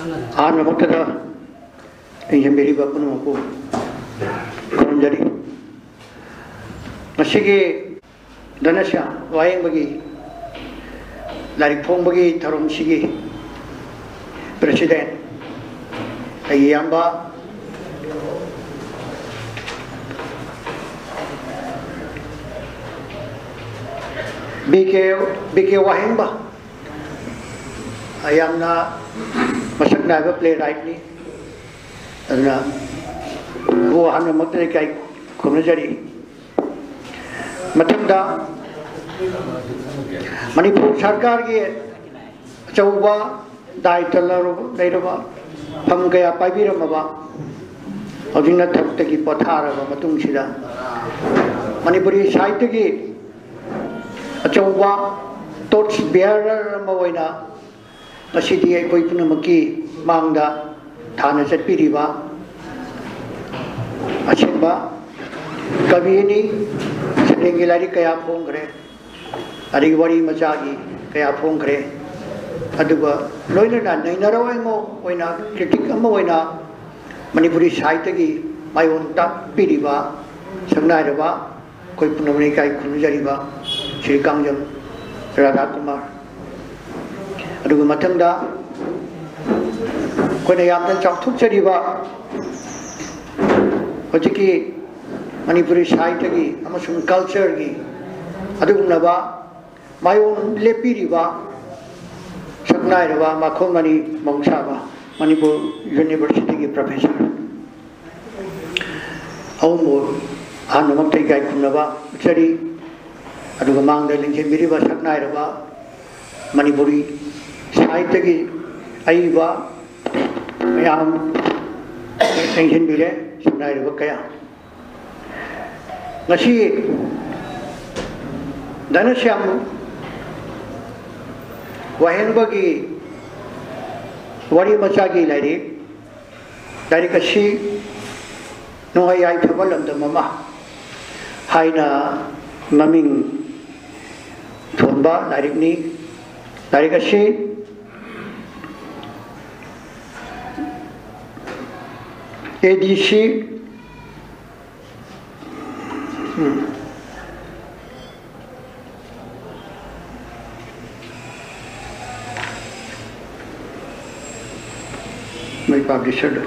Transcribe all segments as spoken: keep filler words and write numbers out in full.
ꯑꯍꯥꯟꯕꯃꯛꯇꯗ ꯂꯦꯡꯁꯤꯟꯕꯤꯔꯤꯕ ꯄꯨꯝꯅꯃꯛꯄꯨ ꯈꯨꯔꯨꯝꯖꯔꯤ꯫ ꯉꯁꯤꯒꯤ ꯙꯅꯁ꯭ꯌꯥꯝ ꯋꯥꯍꯦꯡꯕꯒꯤ ꯂꯥꯏꯔꯤꯛ ꯐꯣꯡꯕꯒꯤ ꯊꯧꯔꯝꯁꯤꯒꯤ president, ꯑꯩꯒꯤ ꯏꯌꯥꯝꯕ ꯕꯤ ꯀꯦ, ꯕꯤ ꯀꯦ ꯋꯥꯍꯦꯡꯕ, ꯌꯥꯝꯅ ꯃꯁꯛ ꯅꯥꯏꯕ playwrightꯅꯤ꯫ ꯑꯗꯨꯅ ꯃꯕꯨ ꯑꯍꯥꯟꯕꯃꯛꯇꯗ ꯏꯀꯥꯏ ꯈꯨꯝꯅꯖꯔꯤ꯫ ꯃꯊꯪꯗ ꯃꯅꯤꯄꯨꯔ ꯁꯔꯀꯥꯔꯒꯤ ꯑꯆꯧꯕ ꯗꯥꯏꯇ ꯂꯧꯔꯕ, ꯂꯩꯔꯕ, ꯐꯝ ꯀꯌꯥ ꯄꯥꯏꯕꯤꯔꯝꯃꯕ, ꯍꯧꯖꯤꯛꯅ ꯊꯕꯛꯇꯒꯤ ꯄꯣꯊꯥꯔꯕ ꯃꯇꯨꯡꯁꯤꯗ ꯃꯅꯤꯄꯨꯔꯤ ꯁꯥꯍꯤꯇ꯭ꯌꯒꯤ ꯑꯆꯧꯕ torch bearer ꯑꯃ ꯑꯣꯏꯅ ꯉꯁꯤꯗꯤ ꯑꯩꯈꯣꯏ ꯄꯨꯝꯅꯃꯛꯀꯤ ꯃꯥꯡꯗ ꯊꯥꯅ ꯆꯠꯄꯤꯔꯤꯕ ꯑꯁꯦꯡꯕ ꯀꯕꯤꯅꯤ꯫ ꯁꯩꯔꯦꯡꯒꯤ ꯂꯥꯏꯔꯤꯛ ꯀꯌꯥ ꯐꯣꯡꯈ꯭ꯔꯦ, ꯑꯗꯒꯤ ꯋꯥꯔꯤ ꯃꯆꯥꯒꯤ ꯀꯌꯥ ꯐꯣꯡꯈ꯭ꯔꯦ꯫ ꯑꯗꯨꯒ ꯂꯣꯏꯅꯅ ꯅꯩꯅꯔꯣꯏ ꯑꯃ ꯑꯣꯏꯅ, critic ꯑꯃ ꯑꯣꯏꯅ ꯃꯅꯤꯄꯨꯔꯤ ꯁꯥꯍꯤꯇ꯭ꯌꯒꯤ ꯃꯥꯏꯑꯣꯟ ꯇꯥꯛꯄꯤꯔꯤꯕ ꯁꯛꯅꯥꯏꯔꯕ ꯑꯩꯈꯣꯏ ꯄꯨꯝꯅꯃꯛꯅ ꯏꯀꯥꯏ ꯈꯨꯝꯅꯖꯔꯤꯕ ꯁ꯭ꯔꯤ ꯀꯥꯡꯖꯝ ꯔꯥꯙꯥꯀꯨꯃꯥꯔ, ꯑꯗꯨꯒ ꯃꯊꯪꯗ ꯑꯩꯈꯣꯏꯅ ꯌꯥꯝꯅ ꯆꯥꯎꯊꯣꯛꯆꯔꯤꯕ ꯍꯧꯖꯤꯛꯀꯤ ꯃꯅꯤꯄꯨꯔꯤ ꯁꯥꯍꯤꯇ꯭ꯌꯒꯤ ꯑꯃꯁꯨꯡ cultureꯒꯤ ꯑꯗꯨꯒꯨꯝꯂꯕ ꯃꯥꯏꯑꯣꯟ ꯂꯦꯞꯄꯤꯔꯤꯕ ꯁꯛꯅꯥꯏꯔꯕ ꯃꯈꯣꯡ ꯃꯅꯤ ꯃꯍꯧꯁꯥꯕ ꯃꯅꯤꯄꯨꯔ Universityꯒꯤ professor ꯑꯍꯨꯝꯕꯨ ꯑꯍꯥꯟꯕꯃꯛꯇ ꯏꯀꯥꯏ ꯈꯨꯝꯅꯕ ꯎꯠꯆꯔꯤ꯫ ꯑꯗꯨꯒ ꯃꯥꯡꯗ ꯂꯦꯡꯁꯤꯟꯕꯤꯔꯤꯕ ꯁꯛꯅꯥꯏꯔꯕ ꯃꯅꯤꯄꯨꯔꯤ ꯁꯥꯍꯤꯇ꯭ꯌꯒꯤ ꯑꯏꯕ ꯃꯌꯥꯝ ꯂꯦꯡꯁꯤꯟꯕꯤꯔꯦ, ꯁꯛꯅꯥꯏꯔꯕ ꯀꯌꯥ꯫ ꯉꯁꯤ ꯙꯅꯁ꯭ꯌꯥꯝ ꯋꯥꯍꯦꯡꯕꯒꯤ ꯋꯥꯔꯤ ꯃꯆꯥꯒꯤ ꯂꯥꯏꯔꯤꯛ, ꯂꯥꯏꯔꯤꯛ ꯑꯁꯤ ꯅꯣꯡꯍꯩ ꯌꯥꯏꯐꯕ ꯂꯝꯗꯝ ꯑꯃ ꯍꯥꯏꯅ ꯃꯃꯤꯡ ꯊꯣꯟꯕ ꯂꯥꯏꯔꯤꯛꯅꯤ꯫ ꯂꯥꯏꯔꯤꯛ ꯑꯁꯤ ꯑꯦ ꯗꯤ ꯁꯤ, ꯎꯝ꯫ ꯃꯩ ꯄꯥꯕ꯭ꯂꯤꯁꯔꯗꯣ꯫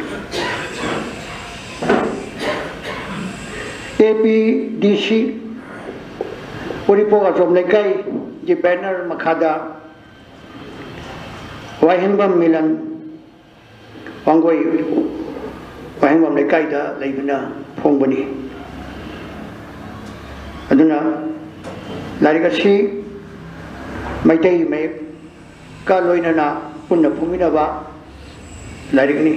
ꯑꯦ ꯄꯤ ꯗꯤ ꯁꯤ, ꯎꯔꯤꯄꯣꯛ ꯑꯆꯣꯝ ꯂꯩꯀꯥꯏꯒꯤ ꯕꯦꯅꯔ ꯃꯈꯥꯗ ꯋꯥꯍꯦꯡꯕꯝ ꯃꯤꯂꯟ ꯋꯥꯡꯒꯣꯏ ꯋꯥꯍꯦꯡꯕꯝ ꯂꯩꯀꯥꯏꯗ ꯂꯩꯕꯅ ꯐꯣꯡꯕꯅꯤ꯫ ꯑꯗꯨꯅ ꯂꯥꯏꯔꯤꯛ ꯑꯁꯤ ꯃꯩꯇꯩ ꯃꯌꯦꯛꯀ ꯂꯣꯏꯅꯅ ꯄꯨꯟꯅ ꯐꯣꯡꯃꯤꯟꯅꯕ ꯂꯥꯏꯔꯤꯛꯅꯤ꯫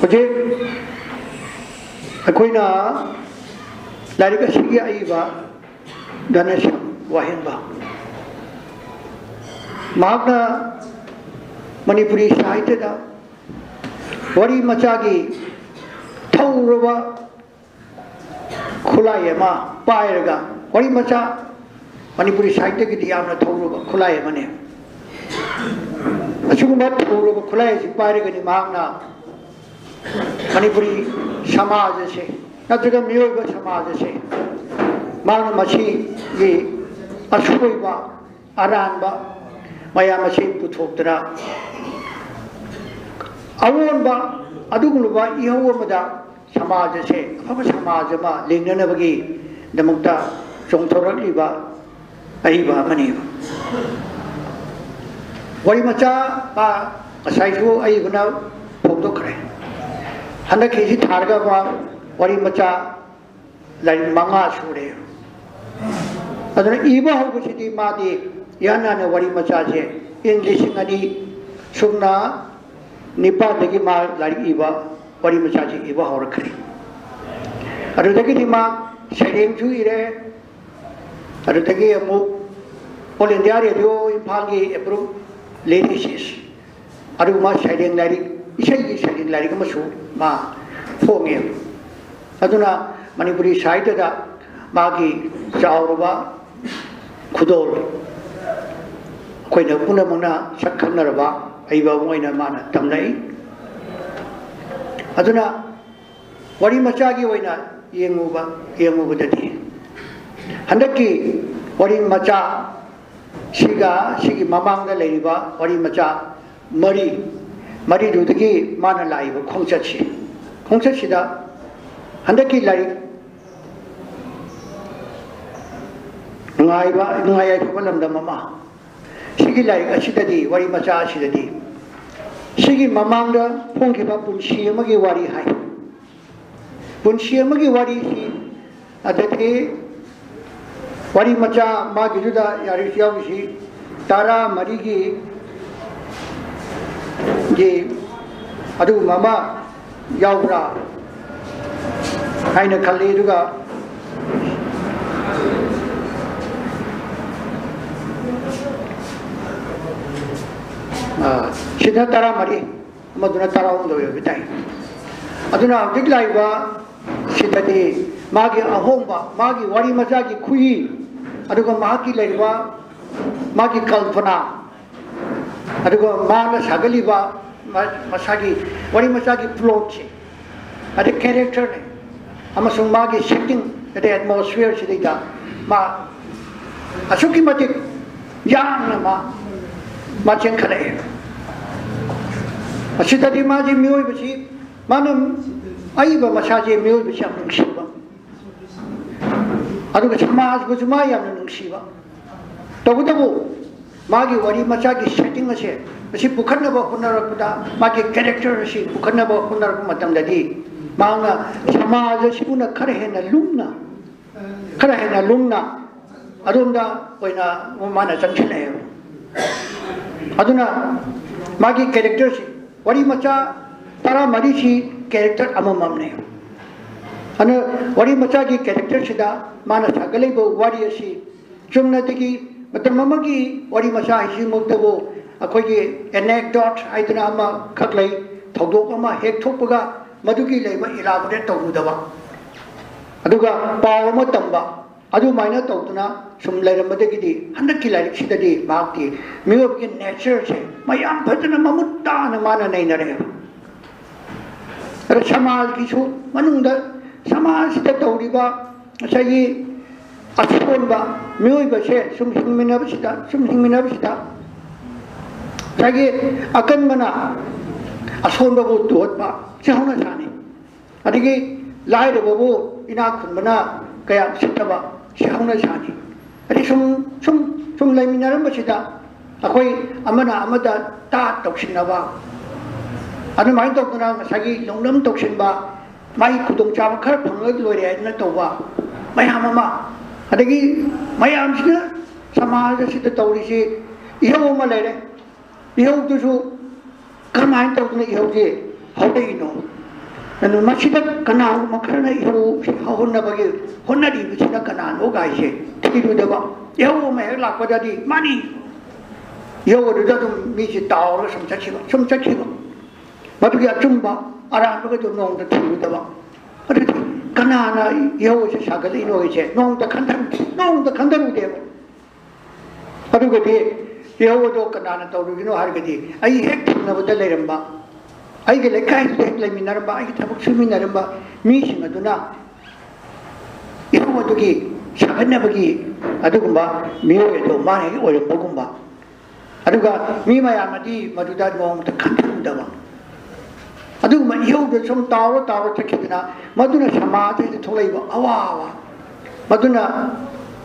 ꯍꯧꯖꯤꯛ ꯑꯩꯈꯣꯏꯅ ꯂꯥꯏꯔꯤꯛ ꯑꯁꯤꯒꯤ ꯑꯏꯕ ꯙꯅꯁ꯭ꯌꯥꯝ ꯋꯥꯍꯦꯡꯕꯝ꯫ ꯃꯍꯥꯛꯅ ꯃꯅꯤꯄꯨꯔꯤ ꯁꯥꯍꯤꯇ꯭ꯌꯗ ꯋꯥꯔꯤ ꯃꯆꯥꯒꯤ ꯊꯧꯔꯕ ꯈꯨꯠꯂꯥꯏ ꯑꯃ ꯄꯥꯏꯔꯒ, ꯋꯥꯔꯤ ꯃꯆꯥ ꯃꯅꯤꯄꯨꯔꯤ ꯁꯥꯍꯤꯇ꯭ꯌꯒꯤꯗꯤ ꯌꯥꯝꯅ ꯊꯧꯔꯕ ꯈꯨꯠꯂꯥꯏ ꯑꯃꯅꯤ꯫ ꯑꯁꯤꯒꯨꯝꯕ ꯊꯧꯔꯕ ꯈꯨꯠꯂꯥꯏ ꯑꯁꯤ ꯄꯥꯏꯔꯒꯅꯤ ꯃꯍꯥꯛꯅ ꯃꯅꯤꯄꯨꯔꯤ ꯁꯃꯥꯖ ꯑꯁꯦ ꯅꯠꯇ꯭ꯔꯒ ꯃꯤꯑꯣꯏꯕ ꯁꯃꯥꯖ ꯑꯁꯦ ꯃꯍꯥꯛꯅ ꯃꯁꯤꯒꯤ ꯑꯁꯣꯏꯕ ꯑꯔꯥꯟꯕ ꯃꯌꯥꯝ ꯑꯁꯤ ꯄꯨꯊꯣꯛꯇꯅ ꯑꯑꯣꯟꯕ ꯑꯗꯨꯒꯨꯝꯂꯕ ꯏꯍꯧ ꯑꯃꯗ ꯁꯃꯥꯖ ꯑꯁꯦ ꯑꯐꯕ ꯁꯃꯥꯖ ꯑꯃ ꯂꯤꯡꯅꯅꯕꯒꯤꯗꯃꯛꯇ ꯆꯣꯡꯊꯣꯔꯛꯂꯤꯕ ꯑꯏꯕ ꯑꯃꯅꯦꯕ꯫ ꯋꯥꯔꯤ ꯃꯆꯥ ꯃꯥ ꯉꯁꯥꯏꯁꯨ ꯑꯏꯕꯅ ꯐꯣꯡꯗꯣꯛꯈ꯭ꯔꯦ꯫ ꯍꯟꯗꯛꯀꯤꯁꯤ ꯊꯥꯔꯒ ꯃꯥ ꯋꯥꯔꯤ ꯃꯆꯥ ꯂꯥꯏꯔꯤꯛ ꯃꯉꯥ ꯁꯨꯔꯦ꯫ ꯑꯗꯨꯅ ꯏꯕ ꯍꯧꯕꯁꯤꯗꯤ ꯃꯥꯗꯤ ꯏꯍꯥꯟ ꯍꯥꯟꯅ ꯋꯥꯔꯤ ꯃꯆꯥꯁꯦ ꯏꯪ ꯂꯤꯁꯤꯡ ꯑꯅꯤ ꯁꯨꯞꯅ ꯅꯤꯄꯥꯟꯗꯒꯤ ꯃꯥ ꯂꯥꯏꯔꯤꯛ ꯏꯕ, ꯋꯥꯔꯤ ꯃꯆꯥꯁꯤ ꯏꯕ ꯍꯧꯔꯛꯈ꯭ꯔꯦ꯫ ꯑꯗꯨꯗꯒꯤꯗꯤ ꯃꯥ ꯁꯩꯔꯦꯡꯁꯨ ꯏꯔꯦ꯫ ꯑꯗꯨꯗꯒꯤ ꯑꯃꯨꯛ All India Radio ꯏꯝꯐꯥꯜꯒꯤ approved lyricist, ꯑꯗꯨꯒꯨꯝꯕ ꯁꯩꯔꯦꯡ ꯂꯥꯏꯔꯤꯛ, ꯏꯁꯩꯒꯤ ꯁꯩꯔꯦꯡ ꯂꯥꯏꯔꯤꯛ ꯑꯃꯁꯨ ꯃꯥ ꯐꯣꯡꯉꯦ꯫ ꯑꯗꯨꯅ ꯃꯅꯤꯄꯨꯔꯤ ꯁꯥꯍꯤꯇ꯭ꯌꯗ ꯃꯥꯒꯤ ꯆꯥꯎꯔꯕ ꯈꯨꯗꯣꯜ ꯑꯩꯈꯣꯏꯅ ꯄꯨꯝꯅꯃꯛꯅ ꯁꯛ ꯈꯪꯅꯔꯕ ꯑꯏꯕ ꯑꯃ ꯑꯣꯏꯅ ꯃꯥꯅ ꯇꯝꯂꯛꯏ꯫ ꯑꯗꯨꯅ ꯋꯥꯔꯤ ꯃꯆꯥꯒꯤ ꯑꯣꯏꯅ ꯌꯦꯡꯉꯨꯕ ꯌꯦꯡꯉꯨꯕꯗꯗꯤ, ꯍꯟꯗꯛꯀꯤ ꯋꯥꯔꯤ ꯃꯆꯥ ꯁꯤꯒ ꯁꯤꯒꯤ ꯃꯃꯥꯡꯗ ꯂꯩꯔꯤꯕ ꯋꯥꯔꯤ ꯃꯆꯥ ꯃꯔꯤ, ꯃꯔꯤꯗꯨꯗꯒꯤ ꯃꯥꯅ ꯂꯥꯛꯏꯕ ꯈꯣꯡꯆꯠꯁꯤ, ꯈꯣꯡꯆꯠꯁꯤꯗ ꯍꯟꯗꯛꯀꯤ ꯂꯥꯏꯔꯤꯛ ꯅꯨꯡꯉꯥꯏꯕ, ꯅꯨꯡꯉꯥꯏ ꯌꯥꯏꯐꯕ ꯂꯝꯗꯝ ꯑꯃ, ꯁꯤꯒꯤ ꯂꯥꯏꯔꯤꯛ ꯑꯁꯤꯗꯗꯤ, ꯋꯥꯔꯤ ꯃꯆꯥ ꯑꯁꯤꯗꯗꯤ, ꯁꯤꯒꯤ ꯃꯃꯥꯡꯗ ꯐꯣꯡꯈꯤꯕ ꯄꯨꯟꯁꯤ ꯑꯃꯒꯤ ꯋꯥꯔꯤ ꯍꯥꯏ꯫ ꯄꯨꯟꯁꯤ ꯑꯃꯒꯤ ꯋꯥꯔꯤꯁꯤ, ꯑꯗꯒꯤ ꯋꯥꯔꯤ ꯃꯆꯥ ꯃꯥꯒꯤꯗꯨꯗ ꯌꯥꯔꯤꯁꯤ ꯌꯥꯎꯔꯤꯁꯤ ꯇꯔꯥ ꯃꯔꯤꯒꯤ ꯒꯤ ꯑꯗꯨꯒꯨꯝꯕ ꯑꯃ ꯌꯥꯎꯕ꯭ꯔꯥ ꯍꯥꯏꯅ ꯈꯜꯂꯤ꯫ ꯑꯗꯨꯒ ꯑ, ꯁꯤꯗ ꯇꯔꯥ ꯃꯔꯤ, ꯑꯃꯗꯨꯅ ꯇꯔꯥ ꯍꯨꯝꯗꯣꯏ ꯑꯣꯏꯕ ꯇꯥꯏ꯫ ꯑꯗꯨꯅ ꯍꯧꯖꯤꯛ ꯂꯥꯛꯏꯕ ꯁꯤꯗꯗꯤ ꯃꯥꯒꯤ ꯑꯍꯣꯡꯕ, ꯃꯥꯒꯤ ꯋꯥꯔꯤ ꯃꯆꯥꯒꯤ ꯈꯨꯍꯤ, ꯑꯗꯨꯒ ꯃꯍꯥꯛꯀꯤ ꯂꯩꯔꯤꯕ ꯃꯥꯒꯤ ꯀꯜꯄꯅꯥ, ꯑꯗꯨꯒ ꯃꯥꯅ ꯁꯥꯒꯠꯂꯤꯕ ꯃꯥ-, ꯃꯁꯥꯒꯤ ꯋꯥꯔꯤ ꯃꯆꯥꯒꯤ ꯄ꯭ꯂꯣꯠꯁꯦ, ꯑꯗꯩ ꯀꯦꯔꯦꯛꯇꯔꯅꯦ, ꯑꯃꯁꯨꯡ ꯃꯥꯒꯤ ꯁꯦꯠꯇꯤꯡ, ꯑꯗꯩ ꯑꯦꯠꯃꯣꯁꯐꯤꯌꯔꯁꯤꯗꯩꯗ ꯃꯥ ꯑꯁꯨꯛꯀꯤ ꯃꯇꯤꯛ ꯌꯥꯝꯅ ꯃꯥ, ꯃꯥ ꯆꯦꯟꯈꯠꯂꯛꯑꯦ꯫ ꯑꯁꯤꯗꯗꯤ ꯃꯥꯁꯤ ꯃꯤꯑꯣꯏꯕꯁꯤ, ꯃꯥꯅ ꯑꯏꯕ ꯃꯁꯥꯁꯦ ꯃꯤꯑꯣꯏꯕꯁꯤ ꯌꯥꯝ ꯅꯨꯡꯁꯤꯕ, ꯑꯗꯨꯒ ꯁꯃꯥꯖꯕꯨꯁꯨ ꯃꯥ ꯌꯥꯝꯅ ꯅꯨꯡꯁꯤꯕ꯫ ꯇꯧꯕꯇꯕꯨ ꯃꯥꯒꯤ ꯋꯥꯔꯤ ꯃꯆꯥꯒꯤ ꯁꯦꯠꯇꯤꯡ ꯑꯁꯦ, ꯑꯁꯤ ꯄꯨꯈꯠꯅꯕ ꯍꯣꯠꯅꯔꯛꯄꯗ, ꯃꯥꯒꯤ ꯀꯦꯔꯦꯛꯇꯔ ꯑꯁꯤ ꯄꯨꯈꯠꯅꯕ ꯍꯣꯠꯅꯔꯛꯄ ꯃꯇꯝꯗꯗꯤ, ꯃꯍꯥꯛꯅ ꯁꯃꯥꯖ ꯑꯁꯤꯕꯨꯅ ꯈꯔ ꯍꯦꯟꯅ ꯂꯨꯝꯅ, ꯈꯔ ꯍꯦꯟꯅ ꯂꯨꯝꯅ ꯑꯗꯣꯝꯗ ꯑꯣꯏꯅ ꯃꯥꯅ ꯆꯪꯁꯤꯜꯂꯛꯑꯦꯕ꯫ ꯑꯗꯨꯅ ꯃꯥꯒꯤ ꯀꯦꯔꯦꯛꯇꯔꯁꯤ, ꯋꯥꯔꯤ ꯃꯆꯥ ꯇꯔꯥꯃꯔꯤꯁꯤ ꯀꯦꯔꯦꯛꯇꯔ ꯑꯃꯃꯝꯅꯦ꯫ ꯑꯗꯨꯅ ꯋꯥꯔꯤ ꯃꯆꯥꯒꯤ ꯀꯦꯔꯦꯛꯇꯔꯁꯤꯗ ꯃꯥꯅ ꯁꯥꯒꯠꯂꯛꯏꯕ ꯋꯥꯔꯤ ꯑꯁꯤ ꯆꯨꯝꯅꯗꯒꯤ ꯃꯇꯝ ꯑꯃꯒꯤ ꯋꯥꯔꯤ ꯃꯆꯥ ꯍꯥꯏꯁꯤꯃꯛꯇꯕꯨ ꯑꯩꯈꯣꯏꯒꯤ ꯑꯦꯅꯦꯛꯗꯣꯠ ꯍꯥꯏꯗꯅ ꯑꯃꯈꯛ ꯂꯩ, ꯊꯧꯗꯣꯛ ꯑꯃ ꯍꯦꯛ ꯊꯣꯛꯄꯒ ꯃꯗꯨꯒꯤ ꯂꯩꯕ ꯏꯂꯥꯕꯣꯔꯦꯠ ꯇꯧꯔꯨꯗꯕ, ꯑꯗꯨꯒ ꯄꯥꯎ ꯑꯃ ꯇꯝꯕ, ꯑꯗꯨꯃꯥꯏꯅ ꯇꯧꯗꯅ ꯁꯨꯝ ꯂꯩꯔꯝꯕꯗꯒꯤꯗꯤ ꯍꯟꯗꯛꯀꯤ ꯂꯥꯏꯔꯤꯛꯁꯤꯗꯗꯤ ꯃꯍꯥꯛꯇꯤ ꯃꯤꯑꯣꯏꯕꯒꯤ ꯅꯦꯆꯔꯁꯦ ꯃꯌꯥꯝ ꯐꯖꯅ ꯃꯃꯨꯠ ꯇꯥꯅ ꯃꯥꯅ ꯅꯩꯅꯔꯛꯑꯦꯕ꯫ ꯑꯗ ꯁꯃꯥꯖꯒꯤꯁꯨ ꯃꯅꯨꯡꯗ ꯁꯃꯥꯖꯁꯤꯗ ꯇꯧꯔꯤꯕ ꯉꯁꯥꯏꯒꯤ ꯑꯁꯣꯟꯕ ꯃꯤꯑꯣꯏꯕꯁꯦ ꯁꯨꯝ ꯍꯤꯡꯃꯤꯟꯅꯕꯁꯤꯗ ꯁꯨꯝ ꯍꯤꯡꯃꯤꯟꯅꯕꯁꯤꯗ ꯉꯁꯥꯏꯒꯤ ꯑꯀꯟꯕꯅ ꯑꯁꯣꯟꯕꯕꯨ ꯇꯣꯠꯄ ꯁꯤ ꯍꯧꯅ ꯁꯥꯅꯤ꯫ ꯑꯗꯒꯤ ꯂꯥꯏꯔꯕꯕꯨ ꯏꯅꯥꯛ ꯈꯨꯟꯕꯅ ꯀꯌꯥ ꯎꯁꯤꯠꯇꯕ ꯁꯤ ꯍꯧꯅ ꯁꯥꯅꯤ꯫ ꯑꯗꯩ ꯁꯨꯝ ꯁꯨꯝ ꯁꯨꯝ ꯂꯩꯃꯤꯟꯅꯔꯝꯕꯁꯤꯗ ꯑꯩꯈꯣꯏ ꯑꯃꯅ ꯑꯃꯗ ꯇꯥꯠ ꯇꯧꯁꯤꯟꯅꯕ, ꯑꯗꯨꯃꯥꯏꯅ ꯇꯧꯗꯅ ꯉꯁꯥꯏꯒꯤ ꯂꯧꯅꯝ ꯇꯧꯁꯤꯟꯕ, ꯃꯥꯒꯤ ꯈꯨꯗꯣꯡꯆꯥꯕ ꯈꯔ ꯐꯪꯉꯒ ꯂꯣꯏꯔꯦ ꯍꯥꯏꯗꯅ ꯇꯧꯕ ꯃꯌꯥꯝ ꯑꯃ, ꯑꯗꯒꯤ ꯃꯌꯥꯝꯁꯤꯅ ꯁꯃꯥꯖ ꯑꯁꯤꯗ ꯇꯧꯔꯤꯁꯤ ꯏꯍꯧ ꯑꯃ ꯂꯩꯔꯦ꯫ ꯏꯍꯧꯗꯨꯁꯨ ꯀꯔꯝꯍꯥꯏꯅ ꯇꯧꯗꯅ ꯏꯍꯧꯁꯦ ꯍꯧꯔꯛꯏꯅꯣ? ꯑꯗꯨ ꯃꯁꯤꯗ ꯀꯅꯥꯒꯨꯝꯕ ꯈꯔꯅ ꯏꯍꯧ ꯍꯧꯍꯟꯅꯕꯒꯤ ꯍꯣꯠꯅꯔꯤꯕꯁꯤꯅ ꯀꯅꯥꯅꯣ ꯀꯥꯏꯁꯦ ꯊꯤꯔꯨꯗꯕ, ꯏꯍꯧ ꯑꯃ ꯍꯦꯛ ꯂꯥꯛꯄꯗꯗꯤ ꯃꯥꯅꯤ, ꯏꯍꯧ ꯑꯗꯨꯗ ꯑꯗꯨꯝ ꯃꯤꯁꯦ ꯇꯥꯎꯔꯒ ꯁꯨꯝ ꯆꯠꯈꯤꯕ, ꯁꯨꯝ ꯆꯠꯈꯤꯕ꯫ ꯃꯗꯨꯒꯤ ꯑꯆꯨꯝꯕ ꯑꯔꯥꯟꯕꯒꯗꯨ ꯅꯣꯡꯃꯇ ꯊꯤꯔꯨꯗꯕ꯫ ꯑꯗꯨꯗꯤ ꯀꯅꯥꯅ ꯏꯍꯧ ꯑꯁꯤ ꯁꯥꯒꯠꯂꯛꯏꯅꯣ ꯍꯥꯏꯁꯦ ꯅꯣꯡꯃꯇ ꯈꯟꯊꯔꯨꯗꯦ, ꯅꯣꯡꯃꯇ ꯈꯟꯊꯔꯨꯗꯦꯕ꯫ ꯑꯗꯨꯒꯗꯤ ꯏꯍꯧ ꯑꯗꯣ ꯀꯅꯥꯅ ꯇꯧꯔꯤꯕꯅꯣ ꯍꯥꯏꯔꯒꯗꯤ ꯑꯩ ꯍꯦꯛ ꯊꯪꯅꯕꯗ ꯂꯩꯔꯝꯕ, ꯑꯩꯒꯤ ꯂꯩꯀꯥꯏꯗꯨꯗ ꯍꯦꯛ ꯂꯩꯃꯤꯟꯅꯔꯝꯕ, ꯑꯩꯒꯤ ꯊꯕꯛ ꯁꯨꯃꯤꯟꯅꯔꯝꯕ ꯃꯤꯁꯤꯡ ꯑꯗꯨꯅ ꯏꯍꯧ ꯑꯗꯨꯒꯤ ꯁꯥꯒꯠꯅꯕꯒꯤ ꯑꯗꯨꯒꯨꯝꯕ ꯃꯤꯑꯣꯏ ꯑꯗꯨ ꯃꯥꯅ ꯍꯦꯛ ꯑꯣꯏꯔꯝꯕꯒꯨꯝꯕ꯫ ꯑꯗꯨꯒ ꯃꯤ ꯃꯌꯥꯝꯅꯗꯤ ꯃꯗꯨꯗ ꯅꯣꯡꯃꯇ ꯈꯟꯊꯔꯨꯗꯕ꯫ ꯑꯗꯨꯒꯨꯝꯕ ꯏꯍꯧꯗ ꯁꯨꯝ ꯇꯥꯎꯔ ꯇꯥꯎꯔ ꯆꯠꯈꯤꯗꯅ ꯃꯗꯨꯅ ꯁꯃꯥꯖ ꯑꯁꯤꯗ ꯊꯣꯛꯂꯛꯏꯕ ꯑꯋꯥꯕ, ꯃꯗꯨꯅ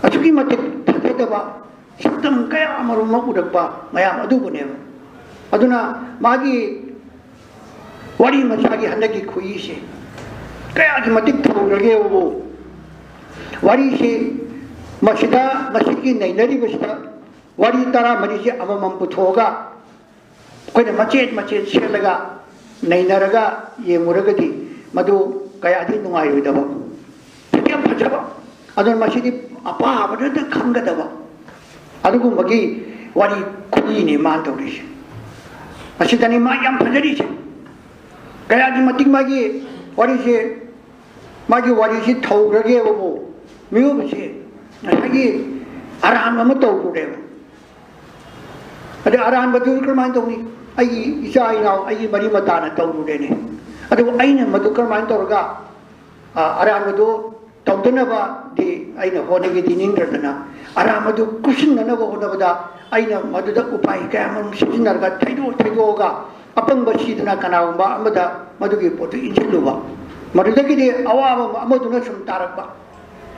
ꯑꯁꯨꯛꯀꯤ ꯃꯇꯤꯛ ꯊꯥꯖꯗꯕ ꯁꯛꯇꯝ ꯀꯌꯥ ꯑꯃꯔꯣꯝ ꯑꯃ ꯎꯔꯛꯄ ꯃꯌꯥꯝ ꯑꯗꯨꯕꯨꯅꯦꯕ꯫ ꯑꯗꯨꯅ ꯃꯥꯒꯤ ꯋꯥꯔꯤ ꯃꯆꯥꯒꯤ ꯍꯟꯗꯛꯀꯤ ꯈꯨꯏꯁꯦ ꯀꯌꯥꯒꯤ ꯃꯇꯤꯛ ꯊꯧꯔꯒꯦꯕꯨ, ꯋꯥꯔꯤꯁꯤ ꯃꯁꯤꯗ ꯃꯁꯤꯒꯤ ꯅꯩꯅꯔꯤꯕꯁꯤꯗ ꯋꯥꯔꯤ ꯇꯔꯥꯃꯔꯤꯁꯦ ꯑꯃꯃꯝ ꯄꯨꯊꯣꯛꯑꯒ ꯑꯩꯈꯣꯏꯅ ꯃꯆꯦꯠ ꯃꯆꯦꯠ ꯁꯦꯠꯂꯒ ꯅꯩꯅꯔꯒ ꯌꯦꯡꯉꯨꯔꯒꯗꯤ ꯃꯗꯨ ꯀꯌꯥꯗꯤ ꯅꯨꯡꯉꯥꯏꯔꯣꯏꯗꯕ, ꯌꯥꯝ ꯐꯖꯕ, ꯑꯗꯨꯅ ꯃꯁꯤꯗꯤ ꯑꯄꯥꯕꯗꯨꯗ ꯈꯪꯒꯗꯕ ꯑꯗꯨꯒꯨꯝꯕꯒꯤ ꯋꯥꯔꯤ ꯈꯨꯂꯤꯅꯤ ꯃꯥꯅ ꯇꯧꯔꯤꯁꯦ꯫ ꯃꯁꯤꯗꯅꯤ ꯃꯥ ꯌꯥꯝ ꯐꯖꯔꯤꯁꯦ꯫ ꯀꯌꯥꯒꯤ ꯃꯇꯤꯛ ꯃꯥꯒꯤ ꯋꯥꯔꯤꯁꯦ, ꯃꯥꯒꯤ ꯋꯥꯔꯤꯁꯤ ꯊꯧꯈ꯭ꯔꯒꯦꯕꯕꯨ ꯃꯤꯑꯣꯏꯕꯁꯦ ꯉꯁꯥꯏꯒꯤ ꯑꯔꯥꯟꯕ ꯑꯃ ꯇꯧꯔꯨꯔꯦꯕ꯫ ꯑꯗꯩ ꯑꯔꯥꯟꯕꯗꯨ ꯀꯔꯝꯍꯥꯏꯅ ꯇꯧꯅꯤ? ꯑꯩꯒꯤ ꯏꯆꯥ ꯏꯅꯥꯎ, ꯑꯩꯒꯤ ꯃꯔꯤ ꯃꯇꯥꯅ ꯇꯧꯔꯨꯔꯦꯅꯦ꯫ ꯑꯗꯨꯕꯨ ꯑꯩꯅ ꯃꯗꯨ ꯀꯔꯝꯍꯥꯏꯅ ꯇꯧꯔꯒ, ꯑ, ꯑꯔꯥꯟꯕꯗꯨ ꯇꯧꯗꯅꯕꯗꯤ ꯑꯩꯅ ꯍꯣꯠꯅꯒꯦꯗꯤ ꯅꯤꯡꯗ꯭ꯔꯗꯅ, ꯑꯔꯥꯟꯕꯗꯨ ꯀꯨꯞꯁꯤꯟꯅꯅꯕ ꯍꯣꯠꯅꯕꯗ ꯑꯩꯅ ꯃꯗꯨꯗ ꯎꯄꯥꯏ ꯀꯌꯥꯃꯔꯨꯝ ꯁꯤꯖꯤꯟꯅꯔꯒ ꯊꯩꯗꯣꯛ ꯊꯩꯗꯣꯛꯑꯒ ꯑꯄꯪꯕ ꯁꯤꯗꯅ ꯀꯅꯥꯒꯨꯝꯕ ꯑꯃꯗ ꯃꯗꯨꯒꯤ ꯄꯣꯠꯇꯨ ꯏꯟꯁꯤꯜꯂꯨꯕ꯫ ꯃꯗꯨꯗꯒꯤꯗꯤ ꯑꯋꯥꯕ ꯑꯃꯗꯨꯅ ꯁꯨꯝ ꯇꯥꯔꯛꯄ꯫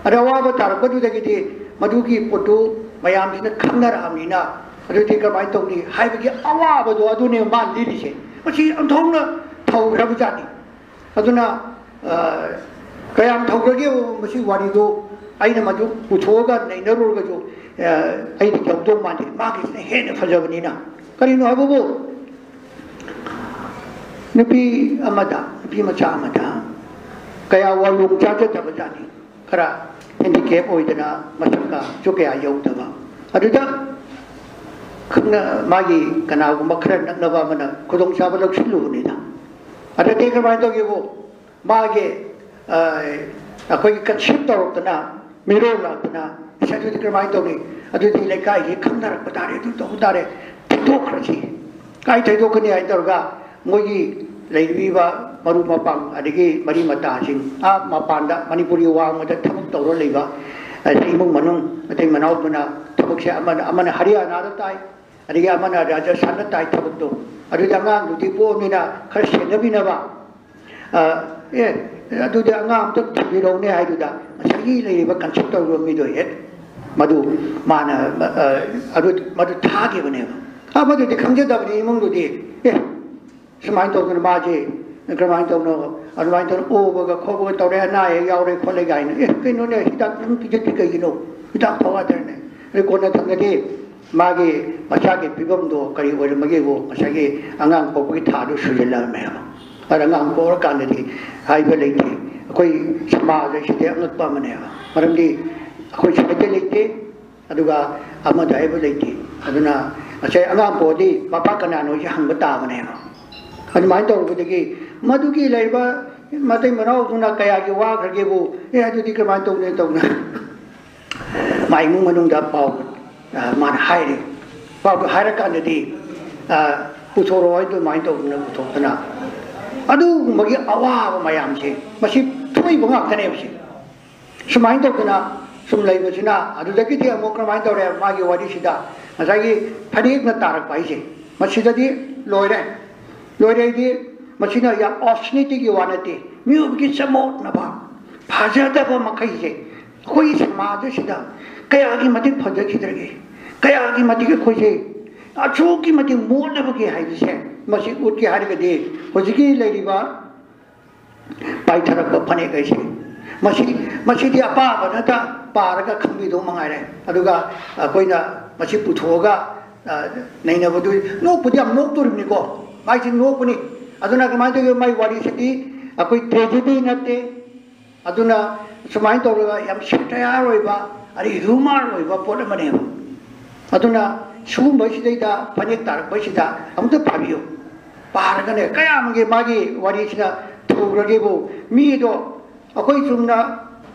ꯑꯗ ꯑꯋꯥꯕ ꯇꯥꯔꯛꯄꯗꯨꯗꯒꯤꯗꯤ ꯃꯗꯨꯒꯤ ꯄꯣꯠꯇꯨ ꯃꯌꯥꯝꯁꯤꯅ ꯈꯪꯅꯔꯛꯑꯕꯅꯤꯅ, ꯑꯗꯨꯗꯤ ꯀꯃꯥꯏꯅ ꯇꯧꯅꯤ ꯍꯥꯏꯕꯒꯤ ꯑꯋꯥꯕꯗꯣ ꯑꯗꯨꯅꯦ ꯃꯥ ꯂꯤꯔꯤꯁꯦ꯫ ꯃꯁꯤ ꯑꯣꯟꯊꯣꯛꯅ ꯊꯧꯈ꯭ꯔꯕꯖꯥꯠꯅꯤ꯫ ꯑꯗꯨꯅ, ꯑ, ꯀꯌꯥꯝ ꯊꯧꯈ꯭ꯔꯒꯦ ꯃꯁꯤ ꯋꯥꯔꯤꯗꯣ ꯑꯩꯅ ꯃꯗꯨ ꯄꯨꯊꯣꯛꯑꯒ ꯅꯩꯅꯔꯨꯔꯒꯁꯨ, ꯑ, ꯑꯩꯗꯤ ꯌꯧꯗꯧ ꯃꯥꯟꯗꯦ꯫ ꯃꯥꯒꯤꯁꯤꯅ ꯍꯦꯟꯅ ꯐꯖꯕꯅꯤꯅ꯫ ꯀꯔꯤꯅꯣ ꯍꯥꯏꯕꯕꯨ, ꯅꯨꯄꯤ ꯑꯃꯗ, ꯅꯨꯄꯤ ꯃꯆꯥ ꯑꯃꯗ ꯀꯌꯥ ꯋꯥꯂꯣꯡ ꯆꯥꯖꯗꯕ ꯖꯥꯠꯅꯤ꯫ ꯈꯔ ꯍꯦꯟꯗꯤꯀꯦꯞ ꯑꯣꯏꯗꯅ ꯃꯁꯛꯀꯁꯨ ꯀꯌꯥ ꯌꯧꯗꯕ꯫ ꯑꯗꯨꯗ ꯈꯪꯅ-, ꯃꯥꯒꯤ ꯀꯅꯥꯒꯨꯝꯕ ꯈꯔ ꯅꯛꯅꯕ ꯑꯃꯅ ꯈꯨꯗꯣꯡꯆꯥꯕ ꯂꯧꯁꯤꯜꯂꯨꯕꯅꯤꯗ꯫ ꯑꯗꯨꯗꯤ ꯀꯃꯥꯏꯅ ꯇꯧꯒꯦꯕꯨ, ꯃꯥꯒꯤ, ꯑ, ꯑꯩꯈꯣꯏꯒꯤ ꯀꯟꯁꯤꯞ ꯇꯧꯔꯛꯇꯅ, ꯃꯤꯔꯣꯜ ꯂꯥꯛꯇꯅ, "ꯑꯁ, ꯑꯗꯨꯗꯤ ꯀꯔꯝꯍꯥꯏꯅ ꯇꯧꯅꯤ? ꯑꯗꯨꯗꯤ ꯂꯩꯀꯥꯏꯒꯤ ꯈꯪꯅꯔꯛꯄ ꯇꯥꯔꯦ, ꯑꯗꯨ ꯇꯧꯕ ꯇꯥꯔꯦ, ꯊꯩꯗꯣꯛꯈ꯭ꯔꯁꯤ"꯫ ꯀꯥꯏ ꯊꯩꯗꯣꯛꯀꯅꯤ ꯍꯥꯏ ꯇꯧꯔꯒ, ꯃꯣꯏꯒꯤ ꯂꯩꯔꯤꯕ ꯃꯔꯨꯞ ꯃꯄꯥꯡ, ꯑꯗꯒꯤ ꯃꯔꯤ ꯃꯇꯥꯁꯤꯡ, ꯑꯥ ꯃꯄꯥꯟꯗ ꯃꯅꯤꯄꯨꯔꯒꯤ ꯋꯥꯡꯃꯗ ꯊꯕꯛ ꯇꯧꯔ ꯂꯩꯕ, ꯑꯗꯒꯤ ꯏꯃꯨꯡ ꯃꯅꯨꯡ, ꯃꯇꯩ ꯃꯅꯥꯎꯗꯨꯅ ꯊꯕꯛꯁꯦ ꯑꯃꯅ, ꯑꯃꯅ ꯍꯔꯤꯌꯥꯅꯥꯗ ꯇꯥꯏ, ꯑꯗꯒꯤ ꯑꯃꯅ ꯔꯥꯖꯁꯊꯥꯟꯗ ꯇꯥꯏ ꯊꯕꯛꯇꯣ꯫ ꯑꯗꯨꯗꯤ ꯑꯉꯥꯡꯗꯨꯗꯤ ꯄꯣꯛꯑꯕꯅꯤꯅ ꯈꯔ ꯁꯦꯟꯅꯕꯤꯅꯕ, ꯑ, "ꯑꯦ, ꯑꯗꯨꯗꯤ ꯑꯉꯥꯡ ꯑꯝꯇ ꯊꯝꯕꯤꯔꯛꯎꯅꯦ" ꯍꯥꯏꯗꯨꯗ, ꯉꯁꯥꯏꯒꯤ ꯂꯩꯔꯤꯕ ꯀꯟꯁꯤꯞ ꯇꯧꯔꯤꯕ ꯃꯤꯗꯣ ꯍꯦꯛ ꯃꯗꯨ ꯃꯥꯅ, ꯑ, ꯑꯗꯨ, ꯃꯗꯨ ꯊꯥꯈꯤꯕꯅꯦꯕ꯫ ꯑ, ꯃꯗꯨꯗꯤ ꯈꯪꯖꯗꯕꯅꯤ ꯏꯃꯨꯡꯗꯨꯗꯤ꯫ "ꯑꯦ, ꯁꯨꯃꯥꯏꯅ ꯇꯧꯗꯅ ꯃꯥꯁꯦ ꯀꯔꯝꯍꯥꯏꯅ ꯇꯧꯅꯣ, ꯑꯗꯨꯃꯥꯏꯅ ꯇꯧꯅ ꯑꯣꯕꯒ ꯈꯣꯠꯄꯒ ꯇꯧꯔꯦ, ꯑꯅꯥ ꯑꯌꯦꯛ ꯌꯥꯎꯔꯦ ꯈꯣꯠꯂꯦ" ꯀꯥꯏꯅ꯫ "ꯑꯦ, ꯀꯩꯅꯣꯅꯦ, ꯍꯤꯗꯥꯛ ꯅꯪ ꯄꯤꯖꯗ꯭ꯔꯤ ꯀꯩꯒꯤꯅꯣ? ꯍꯤꯗꯥꯛ ꯊꯧ ꯌꯥꯗ꯭ꯔꯅꯦ"꯫ ꯑꯗꯩ ꯀꯣꯟꯅ ꯊꯪꯗꯗꯤ ꯃꯥꯒꯤ ꯃꯆꯥꯒꯤ ꯐꯤꯕꯝꯗꯣ ꯀꯔꯤ ꯑꯣꯏꯔꯝꯃꯒꯦꯕꯨ, ꯉꯁꯥꯏꯒꯤ ꯑꯉꯥꯡ ꯄꯣꯛꯄꯒꯤ ꯊꯥꯗꯨ ꯁꯨꯖꯜꯂꯛꯑꯝꯃꯦꯕ꯫ ꯑꯗ ꯑꯉꯥꯡ ꯄꯣꯛꯂꯀꯥꯟꯗꯗꯤ ꯍꯥꯏꯕ ꯂꯩꯇꯦ꯫ ꯑꯩꯈꯣꯏ ꯁꯃꯥꯖ ꯑꯁꯤꯗꯤ ꯑꯉꯛꯄ ꯑꯃꯅꯦꯕ꯫ ꯃꯔꯝꯗꯤ ꯑꯩꯈꯣꯏ ꯁ꯭ꯋꯥꯏꯗ ꯂꯩꯇꯦ, ꯑꯗꯨꯒ ꯑꯃꯗ ꯍꯥꯏꯕ ꯂꯩꯇꯦ꯫ ꯑꯗꯨꯅ ꯉꯁꯥꯏ ꯑꯉꯥꯡ ꯄꯣꯛꯑꯗꯤ ꯃꯄꯥ ꯀꯅꯥꯅꯣ ꯍꯥꯏꯁꯦ ꯍꯪꯕ ꯇꯥꯕꯅꯦꯕ꯫ ꯑꯗꯨꯃꯥꯏꯅ ꯇꯧꯔꯨꯕꯗꯒꯤ ꯃꯗꯨꯒꯤ ꯂꯩꯔꯤꯕ ꯃꯇꯩ ꯃꯅꯥꯎꯗꯨꯅ ꯀꯌꯥꯒꯤ ꯋꯥꯈ꯭ꯔꯒꯦꯕꯨ, ꯑꯦ, ꯑꯗꯨꯗꯤ ꯀꯃꯥꯏꯅ ꯇꯧꯅꯤ ꯇꯧꯅ ꯃꯥ ꯏꯃꯨꯡ ꯃꯅꯨꯡꯗ ꯄꯥꯎ, ꯑ, ꯃꯥꯅ ꯍꯥꯏꯔꯦ꯫ ꯄꯥꯎꯗꯨ ꯍꯥꯏꯔꯀꯥꯟꯗꯗꯤ, ꯑ, ꯄꯨꯊꯣꯔꯛꯑꯣ ꯍꯥꯏꯗꯨ ꯑꯗꯨꯃꯥꯏꯅ ꯇꯧꯗꯅ ꯄꯨꯊꯣꯛꯇꯅ, ꯑꯗꯨꯒꯨꯝꯕꯒꯤ ꯑꯋꯥꯕ ꯃꯌꯥꯝꯁꯦ ꯃꯁꯤ ꯊꯣꯛꯏꯕ ꯉꯥꯛꯇꯅꯦꯕ꯫ ꯁꯤ ꯁꯨꯃꯥꯏꯅ ꯇꯧꯗꯅ ꯁꯨꯝ ꯂꯩꯕꯁꯤꯅ, ꯑꯗꯨꯗꯒꯤꯗꯤ ꯑꯃꯨꯛ ꯀꯔꯝꯍꯥꯏꯅ ꯇꯧꯔꯦ? ꯃꯥꯒꯤ ꯋꯥꯔꯤꯁꯤꯗ ꯉꯁꯥꯏꯒꯤ ꯐꯅꯦꯛꯅ ꯇꯥꯔꯛꯄ ꯍꯥꯏꯁꯦ, ꯃꯁꯤꯗꯗꯤ ꯂꯣꯏꯔꯦ꯫ ꯂꯣꯏꯔꯦ ꯍꯥꯏꯗꯤ, ꯃꯁꯤꯅ ꯌꯥꯝ obscenityꯒꯤ ꯋꯥ ꯅꯠꯇꯦ, ꯃꯤꯑꯣꯏꯕꯒꯤ ꯆꯃꯣꯠꯅꯕ, ꯐꯖꯗꯕ ꯃꯈꯩꯁꯦ ꯑꯩꯈꯣꯏꯒꯤ ꯁꯃꯥꯖ ꯑꯁꯤꯗ ꯀꯌꯥꯒꯤ ꯃꯇꯤꯛ ꯐꯖꯈꯤꯗ꯭ꯔꯒꯦ, ꯀꯌꯥꯒꯤ ꯃꯇꯤꯛ ꯑꯩꯈꯣꯏꯁꯦ ꯑꯁꯨꯛꯀꯤ ꯃꯇꯤꯛ ꯃꯣꯠꯂꯕꯒꯦ ꯍꯥꯏꯕꯁꯦ ꯃꯁꯤ ꯎꯠꯀꯦ ꯍꯥꯏꯔꯒꯗꯤ, ꯍꯧꯖꯤꯛꯀꯤ ꯂꯩꯔꯤꯕ ꯄꯥꯏꯊꯔꯛꯄ ꯐꯅꯦꯛ ꯍꯥꯏꯁꯦ, ꯃꯁꯤ, ꯃꯁꯤꯗꯤ ꯑꯄꯥꯕ ꯅꯠꯇ ꯄꯥꯔꯒ ꯈꯪꯕꯤꯗꯧ ꯃꯉꯥꯏꯔꯦ꯫ ꯑꯗꯨꯒ ꯑꯩꯈꯣꯏꯅ ꯃꯁꯤ ꯄꯨꯊꯣꯛꯑꯒ, ꯑ, ꯅꯩꯅꯕꯗꯨ, ꯅꯣꯛꯄꯗꯤ ꯌꯥꯝ ꯅꯣꯛꯇꯣꯔꯤꯕꯅꯤꯀꯣ, ꯃꯥꯏꯁꯤ ꯅꯣꯛꯄꯅꯤ꯫ ꯑꯗꯨꯅ ꯀꯃꯥꯏꯅ ꯇꯧꯒꯦ? ꯃꯥꯏ ꯋꯥꯔꯤꯁꯤꯗꯤ ꯑꯩꯈꯣꯏ tragedy ꯅꯠꯇꯦ꯫ ꯑꯗꯨꯅ ꯁꯨꯃꯥꯏꯅ ꯇꯧꯔꯒ ꯌꯥꯝ satire ꯑꯣꯏꯕ, ꯑꯗꯩ humor ꯑꯣꯏꯕ ꯄꯣꯠ ꯑꯃꯅꯦꯕ꯫ ꯑꯗꯨꯅ ꯁꯤꯒꯨꯝꯕꯁꯤꯗꯩꯗ ꯐꯅꯦꯛ ꯇꯥꯔꯛꯄꯁꯤꯗ ꯑꯃꯨꯛꯇ ꯄꯥꯕꯤꯌꯨ꯫ ꯄꯥꯔꯒꯅꯦ, ꯀꯌꯥꯝꯒꯤ ꯃꯥꯒꯤ ꯋꯥꯔꯤꯁꯤꯅ ꯊꯨꯈ꯭ꯔꯒꯦꯕꯨ, ꯃꯤꯗꯣ ꯑꯩꯈꯣꯏ ꯆꯨꯝꯅ,